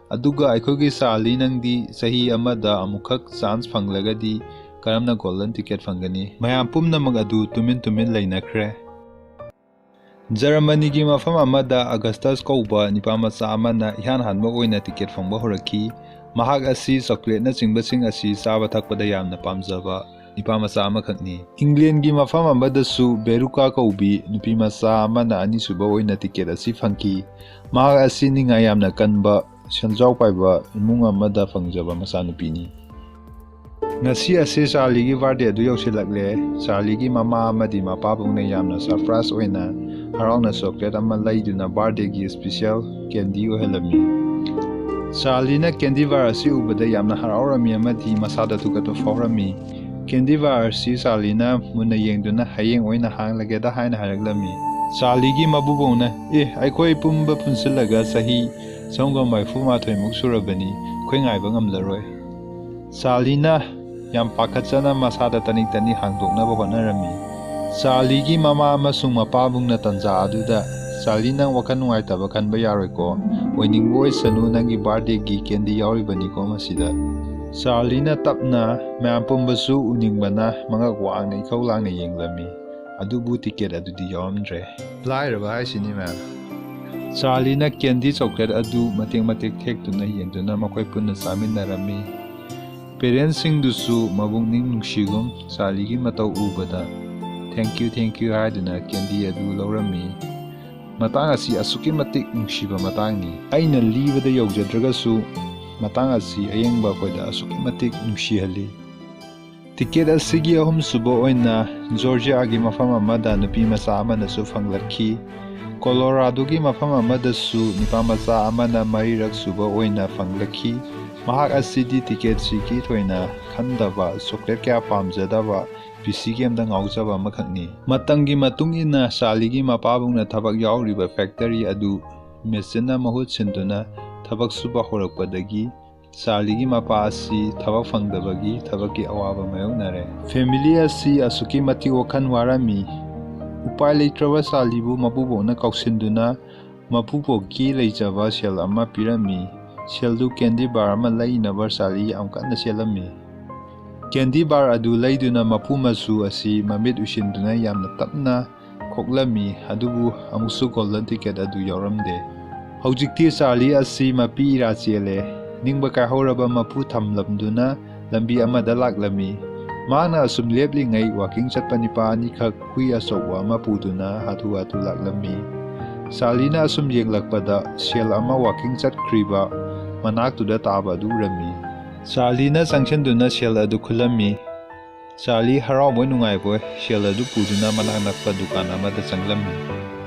ꯑꯗꯨꯒ ꯑꯩꯈꯣꯏꯒꯤ ꯆꯥꯔꯂꯤ ꯅꯪꯗꯤ ꯆꯍꯤ ꯑꯃꯗ ꯑꯃꯨꯛꯈꯛ ꯆꯥꯟꯁ ꯐꯪꯂꯒꯗꯤ ꯀꯔꯝꯅ ꯒꯣꯜꯗꯟ ꯇꯤꯀꯦꯠ ꯐꯪꯒꯅꯤ?" ꯃꯌꯥꯝ ꯄꯨꯝꯅꯃꯛ ꯑꯗꯨ ꯇꯨꯃꯤꯟ ꯇꯨꯃꯤꯟ ꯂꯩꯅꯈ꯭ꯔꯦ꯫ ꯖꯔꯃꯅꯤꯒꯤ ꯃꯐꯝ ꯑꯃꯗ ꯑꯒꯁꯇꯁ ꯀꯧꯕ ꯅꯤꯄꯥ ꯃꯆꯥ ꯑꯃꯅ ꯏꯍꯥꯟ ꯍꯥꯟꯕ ꯑꯣꯏꯅ ꯇꯤꯀꯦꯠ ꯐꯪꯕ ꯍꯧꯔꯛꯈꯤ꯫ ꯃꯍꯥꯛ ꯑꯁꯤ ꯆꯣꯀ꯭ꯂꯦꯠꯅꯆꯤꯡꯕꯁꯤꯡ ꯑꯁꯤ ꯆꯥꯕ ꯊꯛꯄꯗ ꯌꯥꯝꯅ ꯄꯥꯝꯖꯕ ꯅꯤꯄꯥ ꯃꯆꯥ ꯑꯃꯈꯛꯅꯤ꯫ ꯏꯪꯂꯦꯟꯒꯤ ꯃꯐꯝ ꯑꯃꯗꯁꯨ ꯕꯦꯔꯨꯀꯥ ꯀꯧꯕꯤ ꯅꯨꯄꯤ ꯃꯆꯥ ꯑꯃꯅ ꯑꯅꯤꯁꯨꯕ ꯑꯣꯏꯅ ꯇꯤꯀꯦꯠ ꯑꯁꯤ ꯐꯪꯈꯤ꯫ ꯃꯍꯥꯛ ꯑꯁꯤ ꯅꯤꯡꯉꯥꯏ ꯌꯥꯝꯅ ꯀꯟꯕ, ꯁꯦꯟꯖꯥꯎ ꯄꯥꯏꯕ ꯏꯃꯨꯡ ꯑꯃꯗ ꯐꯪꯖꯕ ꯃꯆꯥꯅꯨꯄꯤꯅꯤ꯫ ꯉꯁꯤ ꯑꯁꯤ ꯆꯥꯔꯂꯤꯒꯤ ꯕꯥꯔꯗꯦ ꯑꯗꯨ ꯌꯧꯁꯤꯜꯂꯛꯂꯦ꯫ ꯆꯥꯔꯂꯤꯒꯤ ꯃꯃꯥ ꯑꯃꯗꯤ ꯃꯄꯥꯕꯨꯡꯅ ꯌꯥꯝꯅ ꯁꯔꯄ꯭ꯔꯥꯏꯖ ꯑꯣꯏꯅ ꯍꯔꯥꯎꯅ ꯆꯣꯀ꯭ꯂꯦꯠ ꯑꯃ ꯂꯩꯗꯨꯅ ꯕꯥꯔꯗꯦꯒꯤ ꯏꯁꯄꯤꯁꯦꯜ ꯀꯦꯟꯗꯤ ꯑꯣꯏꯍꯜꯂꯝꯃꯤ꯫ ꯆꯥꯔꯂꯤꯅ ꯀꯦꯟꯗꯤ ꯕꯥꯔ ꯑꯁꯤ ꯎꯕꯗ ꯌꯥꯝꯅ ꯍꯔꯥꯎꯔꯝꯃꯤ ꯑꯃꯗꯤ ꯃꯁꯥꯗ ꯊꯨꯀꯠꯄ ꯐꯥꯎꯔꯝꯃꯤ꯫ ꯀꯦꯟꯗꯤ ꯕꯥꯔ ꯑꯁꯤ ꯆꯥꯔꯂꯤꯅ ꯃꯨꯟꯅ ꯌꯦꯡꯗꯨꯅ "ꯍꯌꯦꯡ ꯑꯣꯏꯅ ꯍꯥꯡꯂꯒꯦꯗ" ꯍꯥꯏꯅ ꯍꯥꯏꯔꯛꯂꯝꯃꯤ꯫ ꯆꯥꯔꯂꯤꯒꯤ ꯃꯄꯨꯕꯣꯛꯅ, "ꯑꯦ, ꯑꯩꯈꯣꯏ ꯄꯨꯝꯕ ꯄꯨꯟꯁꯤꯜꯂꯒ ꯆꯍꯤ ꯆꯍꯨꯝꯒ ꯃꯔꯤꯐꯨ ꯃꯥꯊꯣꯏꯃꯨꯛ ꯁꯨꯔꯕꯅꯤ, ꯑꯩꯈꯣꯏ ꯉꯥꯏꯕ ꯉꯝꯂꯔꯣꯏ"꯫ ꯆꯥꯔꯂꯤꯅ ꯌꯥꯝ ꯄꯥꯈꯠꯆꯅ ꯃꯁꯥꯗ ꯇꯅꯤꯛ ꯇꯅꯤꯛ ꯍꯥꯡꯗꯣꯛꯅꯕ ꯍꯣꯠꯅꯔꯝꯃꯤ꯫ ꯆꯥꯔꯂꯤꯒꯤ ꯃꯃꯥ ꯑꯃꯁꯨꯡ ꯃꯄꯥꯕꯨꯡꯅ ꯇꯟꯖꯥ ꯑꯗꯨꯗ, "ꯆꯥꯔꯂꯤ, ꯅꯪ ꯋꯥꯈꯜ ꯅꯨꯡꯉꯥꯏꯇꯕ ꯈꯟꯕ ꯌꯥꯔꯣꯏꯀꯣ, ꯑꯣꯏꯅꯤꯡꯕ ꯑꯣꯏꯁꯅꯨ, ꯅꯪꯒꯤ ꯕꯥꯔꯗꯦꯒꯤ ꯀꯦꯟꯗꯤ ꯌꯥꯎꯔꯤꯕꯅꯤꯀꯣ ꯃꯁꯤꯗ"꯫ ꯆꯥꯔꯂꯤꯅ ꯇꯞꯅ, ꯃꯌꯥꯝ ꯄꯨꯝꯕꯁꯨ ꯎꯅꯤꯡꯕꯅ, ꯃꯉꯛ ꯋꯥꯡꯅ ꯏꯈꯧ ꯂꯥꯡꯅ ꯌꯦꯡꯂꯝꯃꯤ꯫ ꯑꯗꯨꯕꯨ ꯇꯤꯀꯦꯠ ꯑꯗꯨꯗꯤ ꯌꯥꯎꯔꯝꯗ꯭ꯔꯦ꯫ ꯂꯥꯏꯔꯕ ꯍꯥꯏꯁꯤꯅꯤ, ꯃꯌꯥꯝ꯫ ꯆꯥꯔꯂꯤꯅ ꯀꯦꯟꯗꯤ ꯆꯣꯀ꯭ꯂꯦꯠ ꯑꯗꯨ ꯃꯇꯦꯛ ꯃꯇꯦꯛ ꯊꯦꯛꯇꯨꯅ ꯌꯦꯡꯗꯨꯅ ꯃꯈꯣꯏ ꯄꯨꯟꯅ ꯆꯥꯃꯤꯟꯅꯔꯝꯃꯤ꯫ ꯄꯦꯔꯦꯟꯁꯁꯤꯡꯗꯨꯁꯨ ꯃꯕꯨꯛꯅꯤꯡ ꯅꯨꯡꯁꯤꯒꯨꯝ ꯆꯥꯔꯂꯤꯒꯤ ꯃꯇꯧ ꯎꯕꯗ "Thank you, thank you" ꯍꯥꯏꯗꯨꯅ ꯀꯦꯟꯗꯤ ꯑꯗꯨ ꯂꯧꯔꯝꯃꯤ꯫ ꯃꯇꯥꯡ ꯑꯁꯤ ꯑꯁꯨꯛꯀꯤ ꯃꯇꯤꯛ ꯅꯨꯡꯁꯤꯕ ꯃꯇꯥꯡꯅꯤ꯫ ꯑꯩꯅ ꯂꯤꯕꯗ ꯌꯧꯖꯗ꯭ꯔꯒꯁꯨ, ꯃꯇꯥꯡ ꯑꯁꯤ ꯑꯌꯦꯡꯕ ꯑꯩꯈꯣꯏꯗ ꯑꯁꯨꯛꯀꯤ ꯃꯇꯤꯛ ꯅꯨꯡꯁꯤꯍꯜꯂꯤ꯫ ꯇꯤꯀꯦꯠ ꯑꯁꯤꯒꯤ ꯑꯍꯨꯝꯁꯨꯕ ꯑꯣꯏꯅ ꯖꯣꯔꯖꯤꯌꯥꯒꯤ ꯃꯐꯝ ꯑꯃꯗ ꯅꯨꯄꯤ ꯃꯆꯥ ꯑꯃꯅꯁꯨ ꯐꯪꯂꯛꯈꯤ꯫ ꯀꯣꯂꯣꯔꯥꯗꯣꯒꯤ ꯃꯐꯝ ꯑꯃꯗꯁꯨ ꯅꯨꯄꯥ ꯃꯆꯥ ꯑꯃꯅ ꯃꯔꯤꯔꯛ ꯁꯨꯕ ꯑꯣꯏꯅ ꯐꯪꯂꯛꯈꯤ꯫ ꯃꯍꯥꯛ ꯑꯁꯤꯗꯤ ꯇꯤꯀꯦꯠꯁꯤꯒꯤ ꯊꯣꯏꯅ ꯈꯟꯗꯕ, ꯆꯣꯀ꯭ꯂꯦꯠ ꯀꯌꯥ ꯄꯥꯝꯖꯗꯕ, ꯄꯤꯁꯤꯒꯤ ꯑꯃꯗ ꯉꯥꯎꯖꯕ ꯑꯃꯈꯛꯅꯤ꯫ ꯃꯇꯝꯒꯤ ꯃꯇꯨꯡ ꯏꯟꯅ ꯆꯥꯔꯂꯤꯒꯤ ꯃꯄꯥꯕꯨꯡꯅ ꯊꯕꯛ ꯌꯥꯎꯔꯤꯕ ꯐꯦꯛꯇꯔꯤ ꯑꯗꯨ ꯃꯦꯆꯤꯟꯅ ꯃꯍꯨꯠ ꯁꯤꯟꯗꯨꯅ ꯊꯕꯛ ꯁꯨꯕ ꯍꯧꯔꯛꯄꯗꯒꯤ ꯆꯥꯔꯂꯤꯒꯤ ꯃꯄꯥ ꯑꯁꯤ ꯊꯕꯛ ꯐꯪꯗꯕꯒꯤ ꯊꯕꯛꯀꯤ ꯑꯋꯥꯕ ꯃꯥꯌꯣꯛꯅꯔꯦ꯫ ꯐꯦꯃꯤꯂꯤ ꯑꯁꯤ ꯑꯁꯨꯛꯀꯤ ꯃꯇꯤꯛ ꯋꯥꯈꯜ ꯋꯥꯔꯝꯃꯤ꯫ ꯎꯄꯥꯏ ꯂꯩꯇ꯭ꯔꯕ ꯆꯥꯔꯂꯤꯕꯨ ꯃꯄꯨꯕꯣꯛꯅ ꯀꯧꯁꯤꯟꯗꯨꯅ ꯃꯄꯨꯕꯣꯛꯀꯤ ꯂꯩꯖꯕ ꯁꯦꯜ ꯑꯃ ꯄꯤꯔꯝꯃꯤ꯫ ꯁꯦꯜꯗꯨ ꯀꯦꯟꯗꯤ ꯕꯥꯔ ꯑꯃ ꯂꯩꯅꯕ ꯆꯥꯔꯂꯤ ꯌꯥꯝ ꯀꯟꯅ ꯆꯦꯜꯂꯝꯃꯤ꯫ ꯀꯦꯟꯗꯤ ꯕꯥꯔ ꯑꯗꯨ ꯂꯩꯗꯨꯅ ꯃꯄꯨ ꯃꯆꯨ ꯑꯁꯤ ꯃꯃꯤꯠ ꯎꯏꯁꯤꯟꯗꯨꯅ ꯌꯥꯝꯅ ꯇꯞꯅ ꯈꯣꯛꯂꯝꯃꯤ, ꯑꯗꯨꯕꯨ ꯑꯃꯨꯛꯁꯨ ꯒꯣꯜꯗꯟ ꯇꯤꯀꯦꯠ ꯑꯗꯨ ꯌꯥꯎꯔꯝꯗꯦ꯫ ꯍꯧꯖꯤꯛꯇꯤ ꯆꯥꯔꯂꯤ ꯑꯁꯤ ꯃꯄꯤ ꯏꯔꯥ ꯆꯦꯜꯂꯦ꯫ ꯅꯤꯡꯕ ꯀꯥꯏꯍꯧꯔꯕ ꯃꯄꯨ ꯊꯝꯂꯝꯗꯨꯅ ꯂꯝꯕꯤ ꯑꯃꯗ ꯂꯥꯛꯂꯝꯃꯤ꯫ ꯃꯍꯥꯛꯅ ꯑꯁꯨꯝ ꯂꯦꯞꯂꯤꯉꯩ ꯋꯥꯀꯤꯡ ꯆꯠꯄ ꯅꯤꯄꯥ ꯑꯅꯤꯈꯛ ꯍꯨꯏ ꯑꯆꯧꯕ ꯑꯃ ꯄꯨꯗꯨꯅ ꯍꯥꯊꯨ ꯍꯥꯊꯨ ꯂꯥꯛꯂꯝꯃꯤ꯫ ꯆꯥꯔꯂꯤꯅ ꯑꯁꯨꯝ ꯌꯦꯡꯂꯛꯄꯗ ꯁꯦꯜ ꯑꯃ ꯋꯥꯀꯤꯡ ꯆꯠꯈ꯭ꯔꯤꯕ ꯃꯅꯥꯛꯇꯨꯗ ꯇꯥꯕ ꯑꯗꯨ ꯎꯔꯝꯃꯤ꯫ ꯆꯥꯔꯂꯤꯅ ꯆꯪꯁꯤꯟꯗꯨꯅ ꯁꯦꯜ ꯑꯗꯨ ꯈꯨꯜꯂꯝꯃꯤ꯫ ꯆꯥꯔꯂꯤ ꯍꯔꯥꯎꯕꯣꯏ ꯅꯨꯡꯉꯥꯏꯕꯣꯏ ꯁꯦꯜ ꯑꯗꯨ ꯄꯨꯗꯨꯅ ꯃꯅꯥꯛ ꯅꯛꯄ ꯗꯨꯀꯥꯟ ꯑꯃꯗ ꯆꯪꯂꯝꯃꯤ꯫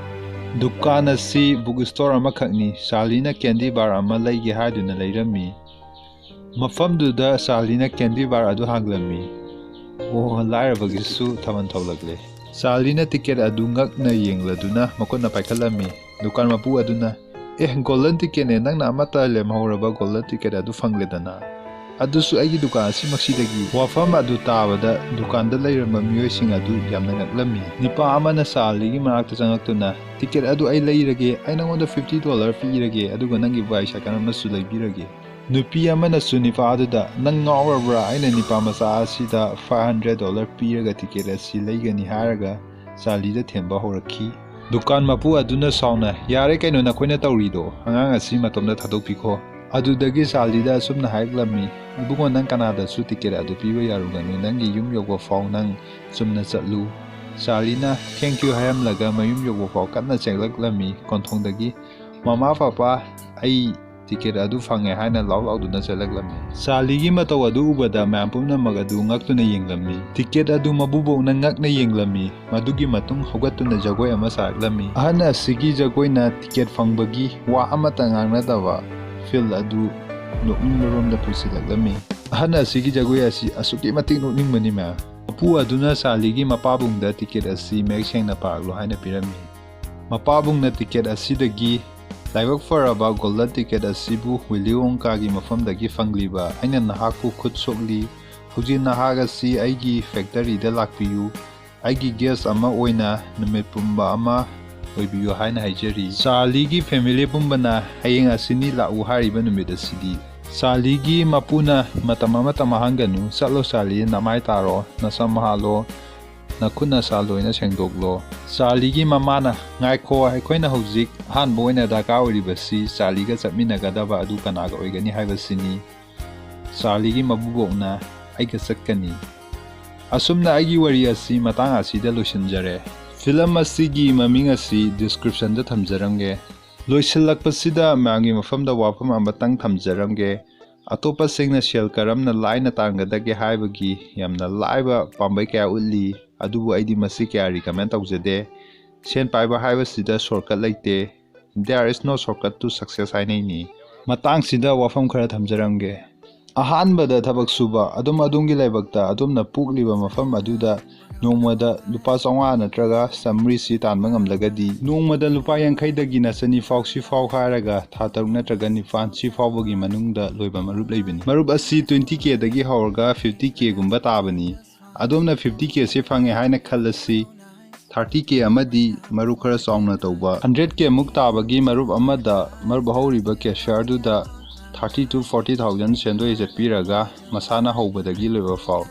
ꯗꯨꯀꯥꯟ ꯑꯁꯤ book store ꯑꯃꯈꯛꯅꯤ꯫ ꯆꯥꯔꯂꯤꯅ candy bar ꯑꯃ ꯂꯩꯒꯦ ꯍꯥꯏꯗꯨꯅ ꯂꯩꯔꯝꯃꯤ꯫ ꯃꯐꯝꯗꯨꯗ ꯆꯥꯔꯂꯤꯅ candy bar ꯑꯗꯨ ꯍꯥꯡꯂꯝꯃꯤ꯫ ꯑꯣ, ꯂꯥꯏꯔꯕꯒꯤꯁꯨ ꯊꯥꯕꯜ ꯊꯧꯂꯛꯂꯦ꯫ ꯆꯥꯔꯂꯤꯅ ticket ꯑꯗꯨ ꯉꯛꯅ ꯌꯦꯡꯂꯗꯨꯅ ꯃꯈꯨꯠꯅ ꯄꯥꯏꯈꯠꯂꯝꯃꯤ꯫ ꯗꯨꯀꯥꯟ ꯃꯄꯨ ꯑꯗꯨꯅ, "ꯑꯦ, golden ticketꯅꯦ, ꯅꯪꯅ ꯑꯃꯠꯇ ꯂꯦꯝꯍꯧꯔꯕ golden ticket ꯑꯗꯨ ꯐꯪꯂꯦꯗꯅ꯫ ꯑꯗꯨꯁꯨ ꯑꯩꯒꯤ ꯗꯨꯀꯥꯟ ꯑꯁꯤꯃꯛꯁꯤꯗꯒꯤ!" ꯋꯥꯐꯝ ꯑꯗꯨ ꯇꯥꯕꯗ ꯗꯨꯀꯥꯟꯗ ꯂꯩꯔꯝꯕ ꯃꯤꯑꯣꯏꯁꯤꯡ ꯑꯗꯨ ꯌꯥꯝꯅ ꯉꯛꯂꯝꯃꯤ꯫ ꯅꯤꯄꯥ ꯑꯃꯅ ꯆꯥꯔꯂꯤꯒꯤ ꯃꯅꯥꯛꯇ ꯆꯪꯂꯛꯇꯨꯅ, "Ticket ꯑꯗꯨ ꯑꯩ ꯂꯩꯔꯒꯦ, ꯑꯩ ꯅꯉꯣꯟꯗ fifty dollar ꯄꯤꯔꯒꯦ, ꯑꯗꯨꯒ ꯅꯪꯒꯤ bicycle ꯑꯃꯁꯨ ꯂꯩꯕꯤꯔꯒꯦ꯫" ꯅꯨꯄꯤ ꯑꯃꯅꯁꯨ ꯅꯤꯄꯥ ꯑꯗꯨꯗ, "ꯅꯪ ꯉꯥꯎꯔꯕ꯭ꯔꯥ? ꯑꯩꯅ ꯅꯤꯄꯥ ꯃꯆꯥ ꯑꯁꯤꯗ five hundred dollar ꯄꯤꯔꯒ ticket ꯑꯁꯤ ꯂꯩꯒꯅꯤ ꯍꯥꯏꯔꯒ?" ꯆꯥꯔꯂꯤꯗ ꯊꯦꯝꯕ ꯍꯧꯔꯛꯈꯤ꯫ ꯗꯨꯀꯥꯟ ꯃꯄꯨ ꯑꯗꯨꯅ ꯁꯥꯎꯅ, "ꯌꯥꯔꯦ ꯀꯩꯅꯣ ꯅꯈꯣꯏꯅ ꯇꯧꯔꯤꯗꯣ, ꯑꯉꯥꯡ ꯑꯁꯤ ꯃꯇꯣꯝꯗ ꯊꯥꯗꯣꯛꯄꯤꯈꯣ꯫" ꯑꯗꯨꯗꯒꯤ ꯆꯥꯔꯂꯤꯗ ꯑꯁꯨꯝꯅ ꯍꯥꯏꯔꯛꯂꯝꯃꯤ, "ꯏꯕꯨꯡꯉꯣ, ꯅꯪ ꯀꯅꯥꯗꯁꯨ ticket ꯑꯗꯨ ꯄꯤꯕ ꯌꯥꯔꯨꯒꯅꯨ, ꯅꯪꯒꯤ ꯌꯨꯝ ꯌꯧꯕ ꯐꯥꯎ ꯅꯪ ꯆꯨꯝꯅ ꯆꯠꯂꯨ꯫" ꯆꯥꯔꯂꯤꯅ "Thank you" ꯍꯥꯏꯔꯝꯂꯒ ꯃꯌꯨꯝ ꯌꯧꯕ ꯐꯥꯎ ꯀꯟꯅ ꯆꯦꯜꯂꯛꯂꯝꯃꯤ꯫ ꯀꯣꯟꯊꯣꯡꯗꯒꯤ, "ꯃꯃꯥ, ꯄꯥꯄꯥ, ꯑꯩ ticket ꯑꯗꯨ ꯐꯪꯉꯦ" ꯍꯥꯏꯅ ꯂꯥꯎ ꯂꯥꯎꯗꯨꯅ ꯆꯦꯜꯂꯛꯂꯝꯃꯤ꯫ ꯆꯥꯔꯂꯤꯒꯤ ꯃꯇꯧ ꯑꯗꯨ ꯎꯕꯗ ꯃꯌꯥꯝ ꯄꯨꯝꯅꯃꯛ ꯑꯗꯨ ꯉꯛꯇꯨꯅ ꯌꯦꯡꯂꯝꯃꯤ꯫ Ticket ꯑꯗꯨ ꯃꯕꯨꯕꯣꯛꯅ ꯉꯛꯅ ꯌꯦꯡꯂꯝꯃꯤ꯫ ꯃꯗꯨꯒꯤ ꯃꯇꯨꯡ ꯍꯧꯒꯠꯇꯨꯅ ꯖꯒꯣꯏ ꯑꯃ ꯁꯥꯔꯛꯂꯝꯃꯤ꯫ ꯑꯍꯟ ꯑꯁꯤꯒꯤ ꯖꯒꯣꯏꯅ ticket ꯐꯪꯕꯒꯤ ꯋꯥ ꯑꯃꯠꯇ ꯉꯥꯡꯅꯗꯕ field ꯑꯗꯨ ꯅꯣꯛꯅꯤꯡꯕꯔꯣꯝꯗ ꯄꯨꯁꯤꯜꯂꯛꯂꯝꯃꯤ꯫ ꯑꯍꯟ ꯑꯁꯤꯒꯤ ꯖꯒꯣꯏ ꯑꯁꯤ ꯑꯁꯨꯛꯀꯤ ꯃꯇꯤꯛ ꯅꯣꯛꯅꯤꯡꯕꯅꯤ ꯃꯌꯥꯝ꯫ ꯃꯄꯨ ꯑꯗꯨꯅ ꯆꯥꯔꯂꯤꯒꯤ ꯃꯄꯥꯕꯨꯡꯗ ticket ꯑꯁꯤ ꯃꯌꯦꯛ ꯁꯦꯡꯅ ꯄꯥꯔꯛꯂꯣ ꯍꯥꯏꯅ ꯄꯤꯔꯝꯃꯤ꯫ ꯃꯄꯥꯕꯨꯡꯅ ticket ꯑꯁꯤꯗꯒꯤ, "ꯂꯥꯏꯕꯛ ꯐꯔꯕ, golden ticket ꯑꯁꯤꯕꯨ ꯋꯤꯂꯤ ꯋꯣꯡꯀꯥꯒꯤ ꯃꯐꯝꯗꯒꯤ ꯐꯪꯂꯤꯕ ꯑꯩꯅ ꯅꯍꯥꯛꯄꯨ ꯈꯨꯠ ꯁꯣꯛꯂꯤ꯫ ꯍꯧꯖꯤꯛ ꯅꯍꯥꯛ ꯑꯁꯤ ꯑꯩꯒꯤ factoryꯗ ꯂꯥꯛꯄꯤꯌꯨ꯫ ꯑꯩꯒꯤ guest ꯑꯃ ꯑꯣꯏꯅ ꯅꯨꯃꯤꯠ ꯄꯨꯝꯕ ꯑꯃ ꯑꯣꯏꯕꯤꯌꯨ ꯍꯥꯏꯅ ꯍꯥꯏꯖꯔꯤ꯫" ꯆꯥꯔꯂꯤꯒꯤ family ꯄꯨꯝꯕꯅ ꯍꯌꯦꯡ ꯑꯁꯤꯅꯤ ꯂꯥꯛꯎ ꯍꯥꯏꯔꯤꯕ ꯅꯨꯃꯤꯠ ꯑꯁꯤꯗꯤ꯫ ꯆꯥꯔꯂꯤꯒꯤ ꯃꯄꯨꯅ, "ꯃꯇꯝ ꯑꯃꯠꯇ ꯃꯥꯡꯍꯟꯒꯅꯨ, ꯆꯠꯂꯣ ꯆꯥꯔꯂꯤ, ꯅꯃꯥꯏ ꯇꯥꯔꯣ, ꯅꯁꯝ ꯍꯥꯠꯂꯣ, ꯅꯈꯨꯠ ꯅꯁꯥ ꯂꯣꯏꯅ ꯁꯦꯡꯗꯣꯛꯂꯣ꯫" ꯆꯥꯔꯂꯤꯒꯤ ꯃꯃꯥꯅ, "ꯉꯥꯏꯈꯣ, ꯑꯩꯈꯣꯏꯅ ꯍꯧꯖꯤꯛ ꯑꯍꯥꯟꯕ ꯑꯣꯏꯅ ꯗꯔꯀꯥꯔ ꯑꯣꯏꯔꯤꯕꯁꯤ ꯆꯥꯔꯂꯤꯒ ꯆꯠꯃꯤꯟꯅꯒꯗꯕ ꯑꯗꯨ ꯀꯅꯥꯒ ꯑꯣꯏꯒꯅꯤ ꯍꯥꯏꯕꯁꯤꯅꯤ꯫" ꯆꯥꯔꯂꯤꯒꯤ ꯃꯕꯨꯕꯣꯛꯅ, "ꯑꯩꯒ ꯆꯠꯀꯅꯤ꯫" ꯑꯁꯨꯝꯅ ꯑꯩꯒꯤ ꯋꯥꯔꯤ ꯑꯁꯤ ꯃꯇꯥꯡ ꯑꯁꯤꯗ ꯂꯣꯏꯁꯤꯟꯖꯔꯦ꯫ Film ꯑꯁꯤꯒꯤ ꯃꯃꯤꯡ ꯑꯁꯤ descriptionꯗ ꯊꯝꯖꯔꯝꯒꯦ꯫ ꯂꯣꯏꯁꯤꯜꯂꯛꯄꯁꯤꯗ ꯃꯌꯥꯝꯒꯤ ꯃꯐꯝꯗ ꯋꯥꯐꯝ ꯑꯃꯇꯪ ꯊꯝꯖꯔꯝꯒꯦ꯫ ꯑꯇꯣꯞꯄꯁꯤꯡꯅ ꯁꯦꯜ ꯀꯔꯝꯅ ꯂꯥꯏꯅ ꯇꯥꯟꯒꯗꯒꯦ ꯍꯥꯏꯕꯒꯤ ꯌꯥꯝꯅ ꯂꯥꯏꯕ ꯄꯥꯝꯕꯩ ꯀꯌꯥ ꯎꯠꯂꯤ, ꯑꯗꯨꯕꯨ ꯑꯩꯗꯤ ꯃꯁꯤ ꯀꯌꯥ recommend ꯇꯧꯖꯗꯦ꯫ ꯁꯦꯟ ꯄꯥꯏꯕ ꯍꯥꯏꯕꯁꯤꯗ shortcut ꯂꯩꯇꯦ꯫ There is no shortcut to success ꯍꯥꯏꯅꯩꯅꯤ꯫ ꯃꯇꯥꯡꯁꯤꯗ ꯋꯥꯐꯝ ꯈꯔ ꯊꯝꯖꯔꯝꯒꯦ꯫ ꯑꯍꯥꯟꯕꯗ ꯊꯕꯛ ꯁꯨꯕ꯫ ꯑꯗꯨꯝ ꯑꯗꯣꯝꯒꯤ ꯂꯥꯏꯕꯛꯇ ꯑꯗꯣꯝꯅ ꯄꯣꯛꯂꯤꯕ ꯃꯐꯝ ꯑꯗꯨꯗ ꯅꯣꯡꯃꯗ ꯂꯨꯄꯥ ꯆꯥꯝꯃꯉꯥ ꯅꯠꯇ꯭ꯔꯒ ꯆꯥꯝꯃꯔꯤꯁꯤ ꯇꯥꯟꯕ ꯉꯝꯂꯒꯗꯤ, ꯅꯣꯡꯃꯗ ꯂꯨꯄꯥ ꯌꯥꯡꯈꯩꯗꯒꯤꯅ ꯆꯅꯤ ꯐꯥꯎ, ꯁꯤ ꯐꯥꯎ ꯍꯥꯏꯔꯒ ꯊꯥ ꯇꯔꯨꯛ ꯅꯠꯇ꯭ꯔꯒ ꯅꯤꯄꯥꯟ, ꯁꯤ ꯐꯥꯎꯕꯒꯤ ꯃꯅꯨꯡꯗ ꯂꯣꯏꯕ ꯃꯔꯨꯞ ꯂꯩꯕꯅꯤ꯫ ꯃꯔꯨꯞ ꯑꯁꯤ twenty K ꯗꯒꯤ ꯍꯧꯔꯒ fifty K ꯒꯨꯝꯕ ꯇꯥꯕꯅꯤ꯫ ꯑꯗꯣꯝꯅ fifty K ꯁꯤ ꯐꯪꯉꯦ ꯍꯥꯏꯅ ꯈꯜꯂꯁꯤ꯫ Thirty K ꯑꯃꯗꯤ ꯃꯔꯨꯞ ꯈꯔ ꯆꯥꯎꯅ ꯇꯧꯕ hundred K ꯃꯨꯛ ꯇꯥꯕꯒꯤ ꯃꯔꯨꯞ ꯑꯃꯗ ꯃꯔꯨꯞ ꯍꯧꯔꯤꯕ cashier ꯗꯨꯗ thirty to forty thousand ꯁꯦꯟꯗꯣꯏ ꯆꯠꯄꯤꯔꯒ ꯃꯁꯥꯅ ꯍꯧꯕꯗꯒꯤ ꯂꯣꯏꯕ ꯐꯥꯎ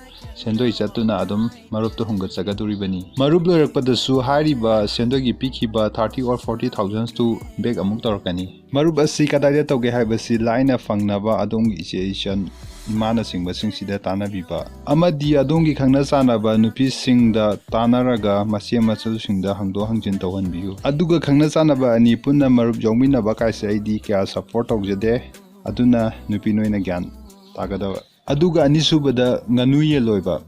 ꯁꯦꯟꯗꯣꯏ ꯆꯠꯇꯨꯅ ꯑꯗꯨꯝ ꯃꯔꯨꯞꯇꯨ ꯍꯨꯟꯒꯠꯆꯒꯗꯣꯔꯤꯕꯅꯤ꯫ ꯃꯔꯨꯞ ꯂꯣꯏꯔꯛꯄꯗꯁꯨ ꯍꯥꯏꯔꯤꯕ ꯁꯦꯟꯗꯣꯏꯒꯤ ꯄꯤꯈꯤꯕ thirty or forty thousand two back ꯑꯃꯨꯛ ꯇꯧꯔꯛꯀꯅꯤ꯫ ꯃꯔꯨꯞ ꯑꯁꯤ ꯀꯗꯥꯏꯗ ꯇꯧꯒꯦ ꯍꯥꯏꯕꯁꯤ ꯂꯥꯏꯅ ꯐꯪꯅꯕ ꯑꯗꯣꯝꯒꯤ ꯏꯆꯦ ꯏꯆꯟ, ꯏꯃꯥꯅꯆꯤꯡꯕꯁꯤꯡꯁꯤꯗ ꯇꯥꯟꯅꯕꯤꯕ ꯑꯃꯗꯤ ꯑꯗꯣꯝꯒꯤ ꯈꯪꯅ ꯆꯥꯟꯅꯕ ꯅꯨꯄꯤꯁꯤꯡꯗ ꯇꯥꯟꯅꯔꯒ ꯃꯆꯦ ꯃꯆꯜꯁꯤꯡꯗ ꯍꯪꯗꯣꯛ ꯍꯪꯖꯤꯟ ꯇꯧꯍꯟꯕꯤꯌꯨ꯫ ꯑꯗꯨꯒ ꯈꯪꯅ ꯆꯥꯟꯅꯕ ꯑꯅꯤ ꯄꯨꯟꯅ ꯃꯔꯨꯞ ꯌꯥꯎꯃꯤꯟꯅꯕ ꯀꯥꯏꯁꯦ ꯑꯩꯗꯤ ꯀꯌꯥ support ꯇꯧꯖꯗꯦ꯫ ꯑꯗꯨꯅ ꯅꯨꯄꯤ ꯅꯣꯏꯅ ꯒ꯭ꯌꯥꯟ ꯇꯥꯒꯗꯕ꯫ ꯑꯗꯨꯒ ꯑꯅꯤꯁꯨꯕꯗ ꯉꯥꯅꯨ ꯌꯦꯟ ꯂꯣꯏꯕ꯫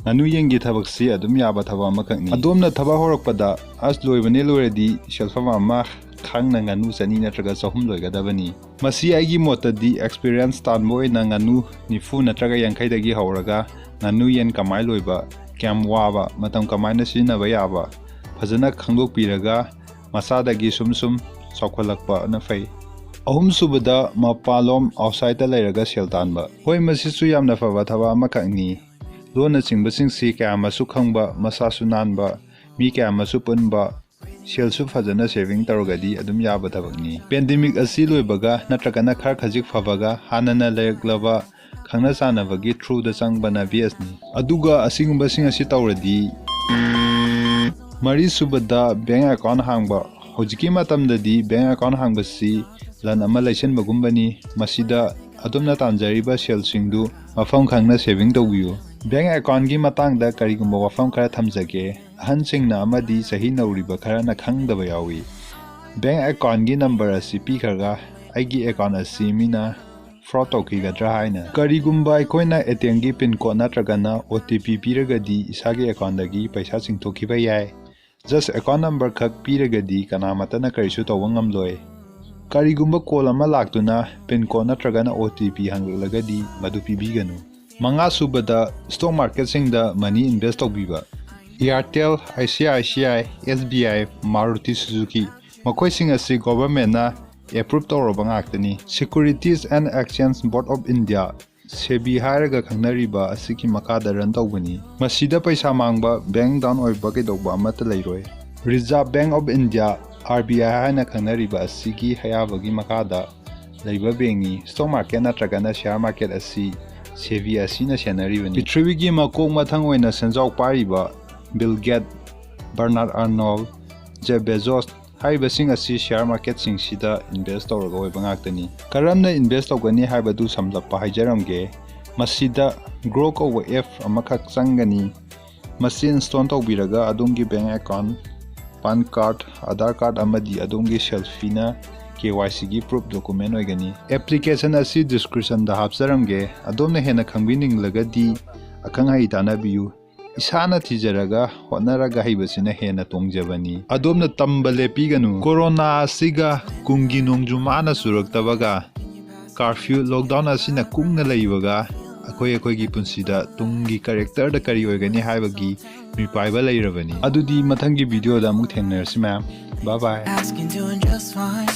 ꯉꯥꯅꯨ ꯌꯦꯟꯒꯤ ꯊꯕꯛꯁꯤ ꯑꯗꯨꯝ ꯌꯥꯕ ꯊꯕꯛ ꯑꯃꯈꯛꯅꯤ꯫ ꯑꯗꯣꯝꯅ ꯊꯕꯛ ꯍꯧꯔꯛꯄꯗ ꯑꯁ ꯂꯣꯏꯕꯅꯦ ꯂꯣꯏꯔꯗꯤ ꯁꯦꯜꯐꯝ ꯑꯃ ꯈꯪꯅ ꯉꯥꯅꯨ ꯆꯅꯤ ꯅꯠꯇ꯭ꯔꯒ ꯆꯍꯨꯝ ꯂꯣꯏꯒꯗꯕꯅꯤ꯫ ꯃꯁꯤ ꯑꯩꯒꯤ ꯃꯣꯠꯇꯗꯤ experience ꯇꯥꯟꯕ ꯑꯣꯏꯅ ꯉꯥꯅꯨ ꯅꯤꯐꯨ ꯅꯠꯇ꯭ꯔꯒ ꯌꯥꯡꯈꯩꯗꯒꯤ ꯍꯧꯔꯒ ꯉꯥꯅꯨ ꯌꯦꯟ ꯀꯃꯥꯏꯅ ꯂꯣꯏꯕ, ꯀꯌꯥꯝ ꯋꯥꯕ, ꯃꯇꯝ ꯀꯃꯥꯏꯅ ꯁꯤꯖꯤꯟꯅꯕ ꯌꯥꯕ ꯐꯖꯅ ꯈꯪꯗꯣꯛꯄꯤꯔꯒ ꯃꯁꯥꯗꯒꯤ ꯁꯨꯝ ꯁꯨꯝ ꯆꯥꯎꯈꯠꯂꯛꯄꯅ ꯐꯩ꯫ ꯑꯍꯨꯝꯁꯨꯕꯗ ꯃꯄꯥꯟꯂꯣꯝ outside ꯇ ꯂꯩꯔꯒ ꯁꯦꯜ ꯇꯥꯟꯕ꯫ ꯍꯣꯏ, ꯃꯁꯤꯁꯨ ꯌꯥꯝꯅ ꯐꯕ ꯊꯕꯛ ꯑꯃꯈꯛꯅꯤ꯫ ꯂꯣꯟꯅꯆꯤꯡꯕꯁꯤꯡꯁꯤ ꯀꯌꯥ ꯑꯃꯁꯨ ꯈꯪꯕ, ꯃꯁꯥꯁꯨ ꯅꯥꯟꯕ, ꯃꯤ ꯀꯌꯥ ꯑꯃꯁꯨ ꯄꯨꯟꯕ, ꯁꯦꯜꯁꯨ ꯐꯖꯅ saving ꯇꯧꯔꯒꯗꯤ ꯑꯗꯨꯝ ꯌꯥꯕ ꯊꯕꯛꯅꯤ꯫ Pandemic ꯑꯁꯤ ꯂꯣꯏꯕꯒ ꯅꯠꯇ꯭ꯔꯒꯅ ꯈꯔ ꯈꯖꯤꯛ ꯐꯕꯒ ꯍꯥꯟꯅꯅ ꯂꯩꯔꯛꯂꯕ ꯈꯪꯅ ꯆꯥꯟꯅꯕꯒꯤ through ꯗ ꯆꯪꯕꯅ best ꯅꯤ꯫ ꯑꯗꯨꯒ ꯑꯁꯤꯒꯨꯝꯕꯁꯤꯡ ꯑꯁꯤ ꯇꯧꯔꯗꯤ, ꯃꯔꯤꯁꯨꯕꯗ bank account ꯍꯥꯡꯕ꯫ ꯍꯧꯖꯤꯛꯀꯤ ꯃꯇꯝꯗꯗꯤ bank account ꯍꯥꯡꯕꯁꯤ ꯂꯟ ꯑꯃ ꯂꯩꯁꯤꯟꯕꯒꯨꯝꯕꯅꯤ꯫ ꯃꯁꯤꯗ ꯑꯗꯣꯝꯅ ꯇꯥꯟꯖꯔꯤꯕ ꯁꯦꯜꯁꯤꯡꯗꯨ ꯃꯐꯝ ꯈꯪꯅ saving ꯇꯧꯕꯤꯌꯨ꯫ Bank account ꯀꯤ ꯃꯇꯥꯡꯗ ꯀꯔꯤꯒꯨꯝꯕ ꯋꯥꯐꯝ ꯈꯔ ꯊꯝꯖꯒꯦ꯫ ꯑꯍꯟꯁꯤꯡꯅ ꯑꯃꯗꯤ ꯆꯍꯤ ꯅꯧꯔꯤꯕ ꯈꯔꯅ ꯈꯪꯗꯕ ꯌꯥꯎꯏ꯫ Bank account ꯀꯤ number ꯑꯁꯤ ꯄꯤꯈ꯭ꯔꯒ ꯑꯩꯒꯤ account ꯑꯁꯤ ꯃꯤꯅ fraud ꯇꯧꯈꯤꯒꯗ꯭ꯔꯥ ꯍꯥꯏꯅ꯫ ꯀꯔꯤꯒꯨꯝꯕ ꯑꯩꯈꯣꯏꯅ ATM ꯒꯤ pin code ꯅꯠꯇ꯭ꯔꯒꯅ OTP ꯄꯤꯔꯒꯗꯤ ꯏꯁꯥꯒꯤ account ꯗꯒꯤ ꯄꯩꯁꯥ ꯆꯤꯡꯊꯣꯛꯈꯤꯕ ꯌꯥꯏ꯫ Just account number ꯈꯛ ꯄꯤꯔꯒꯗꯤ ꯀꯅꯥꯃꯠꯇꯅ ꯀꯔꯤꯁꯨ ꯇꯧꯕ ꯉꯝꯂꯣꯏ꯫ ꯀꯔꯤꯒꯨꯝꯕ call ꯑꯃ ꯂꯥꯛꯇꯨꯅ PIN code ꯅꯠꯇ꯭ꯔꯒꯅ O T P ꯍꯪꯂꯛꯂꯒꯗꯤ ꯃꯗꯨ ꯄꯤꯕꯤꯒꯅꯨ꯫ ꯃꯉꯥꯁꯨꯕꯗ, stock marketꯁꯤꯡꯗ money invest ꯇꯧꯕꯤꯕ꯫ Airtel, I C I C I, S B I, Maruti Suzuki, ꯃꯈꯣꯏꯁꯤꯡ ꯑꯁꯤ governmentꯅ approve ꯇꯧꯔꯕ ꯉꯥꯛꯇꯅꯤ꯫ Securities and Exchange Board of India, SEBI ꯍꯥꯏꯔꯒ ꯈꯪꯅꯔꯤꯕ ꯑꯁꯤꯒꯤ ꯃꯈꯥꯗ run ꯇꯧꯕꯅꯤ꯫ ꯃꯁꯤꯗ ꯄꯩꯁꯥ ꯃꯥꯡꯕ, bank down ꯑꯣꯏꯕ ꯀꯩꯗꯧꯕ ꯑꯃꯠꯇ ꯂꯩꯔꯣꯏ꯫ Reserve Bank of India, R B I ꯍꯥꯏꯅ ꯈꯪꯅꯔꯤꯕ ꯑꯁꯤꯒꯤ ꯑꯌꯥꯕꯒꯤ ꯃꯈꯥꯗ ꯂꯩꯕ bankꯅꯤ꯫ Stock market ꯅꯠꯇ꯭ꯔꯒꯅ share market ꯑꯁꯤ SEBI ꯑꯁꯤꯅ ꯁꯦꯟꯅꯔꯤꯕꯅꯤ꯫ ꯄ꯭ꯔꯤꯊꯤꯕꯤꯒꯤ ꯃꯀꯣꯛ ꯃꯊꯪ ꯑꯣꯏꯅ ꯁꯦꯟꯖꯥꯎ ꯄꯥꯏꯔꯤꯕ Bill Gates, Bernard Arnault, Jeff Bezos ꯍꯥꯏꯔꯤꯕꯁꯤꯡ ꯑꯁꯤ share marketꯁꯤꯡꯁꯤꯗ invest ꯇꯧꯔꯒ ꯑꯣꯏꯕ ꯉꯥꯛꯇꯅꯤ꯫ ꯀꯔꯝꯅ invest ꯇꯧꯒꯅꯤ ꯍꯥꯏꯕꯗꯨ ꯁꯝꯂꯞꯄ ꯍꯥꯏꯖꯔꯝꯒꯦ꯫ ꯃꯁꯤꯗ Grok ꯀꯧꯕ app ꯑꯃꯈꯛ ꯆꯪꯒꯅꯤ꯫ ꯃꯁꯤ install ꯇꯧꯕꯤꯔꯒ ꯑꯗꯣꯝꯒꯤ bank account, PAN card, Aadhaar card ꯑꯃꯗꯤ ꯑꯗꯣꯝꯒꯤ selfieꯅ K Y Cꯒꯤ proof document ꯑꯣꯏꯒꯅꯤ꯫ Application ꯑꯁꯤ descriptionꯗ ꯍꯥꯞꯆꯔꯝꯒꯦ꯫ ꯑꯗꯣꯝꯅ ꯍꯦꯟꯅ ꯈꯪꯕꯤꯅꯤꯡꯂꯒꯗꯤ ꯑꯈꯪ ꯑꯍꯩ ꯇꯥꯟꯅꯕꯤꯌꯨ꯫ ꯏꯁꯥꯅ ꯊꯤꯖꯔꯒ ꯍꯣꯠꯅꯔꯒ ꯍꯩꯕꯁꯤꯅ ꯍꯦꯟꯅ ꯇꯣꯡꯖꯕꯅꯤ꯫ ꯑꯗꯣꯝꯅ ꯇꯝꯕ ꯂꯦꯞꯄꯤꯒꯅꯨ꯫ Corona ꯑꯁꯤꯒ ꯀꯨꯝꯒꯤ ꯅꯣꯡꯖꯨ ꯃꯥꯅ ꯆꯨꯔꯛꯇꯕꯒ, curfew, lockdown ꯑꯁꯤꯅ ꯀꯨꯡꯅ ꯂꯩꯕꯒ, ꯑꯩꯈꯣꯏ ꯑꯩꯈꯣꯏꯒꯤ ꯄꯨꯟꯁꯤꯗ ꯇꯨꯡꯒꯤ characterꯗ ꯀꯔꯤ ꯑꯣꯏꯒꯅꯤ ꯍꯥꯏꯕꯒꯤ ꯃꯤꯄꯥꯏꯕ ꯂꯩꯔꯕꯅꯤ꯫ ꯑꯗꯨꯗꯤ ꯃꯊꯪꯒꯤ videoꯗ ꯑꯃꯨꯛ ꯊꯦꯡꯅꯔꯁꯤ ꯃꯌꯥꯝ꯫ Bye bye. Asking, doing just fine.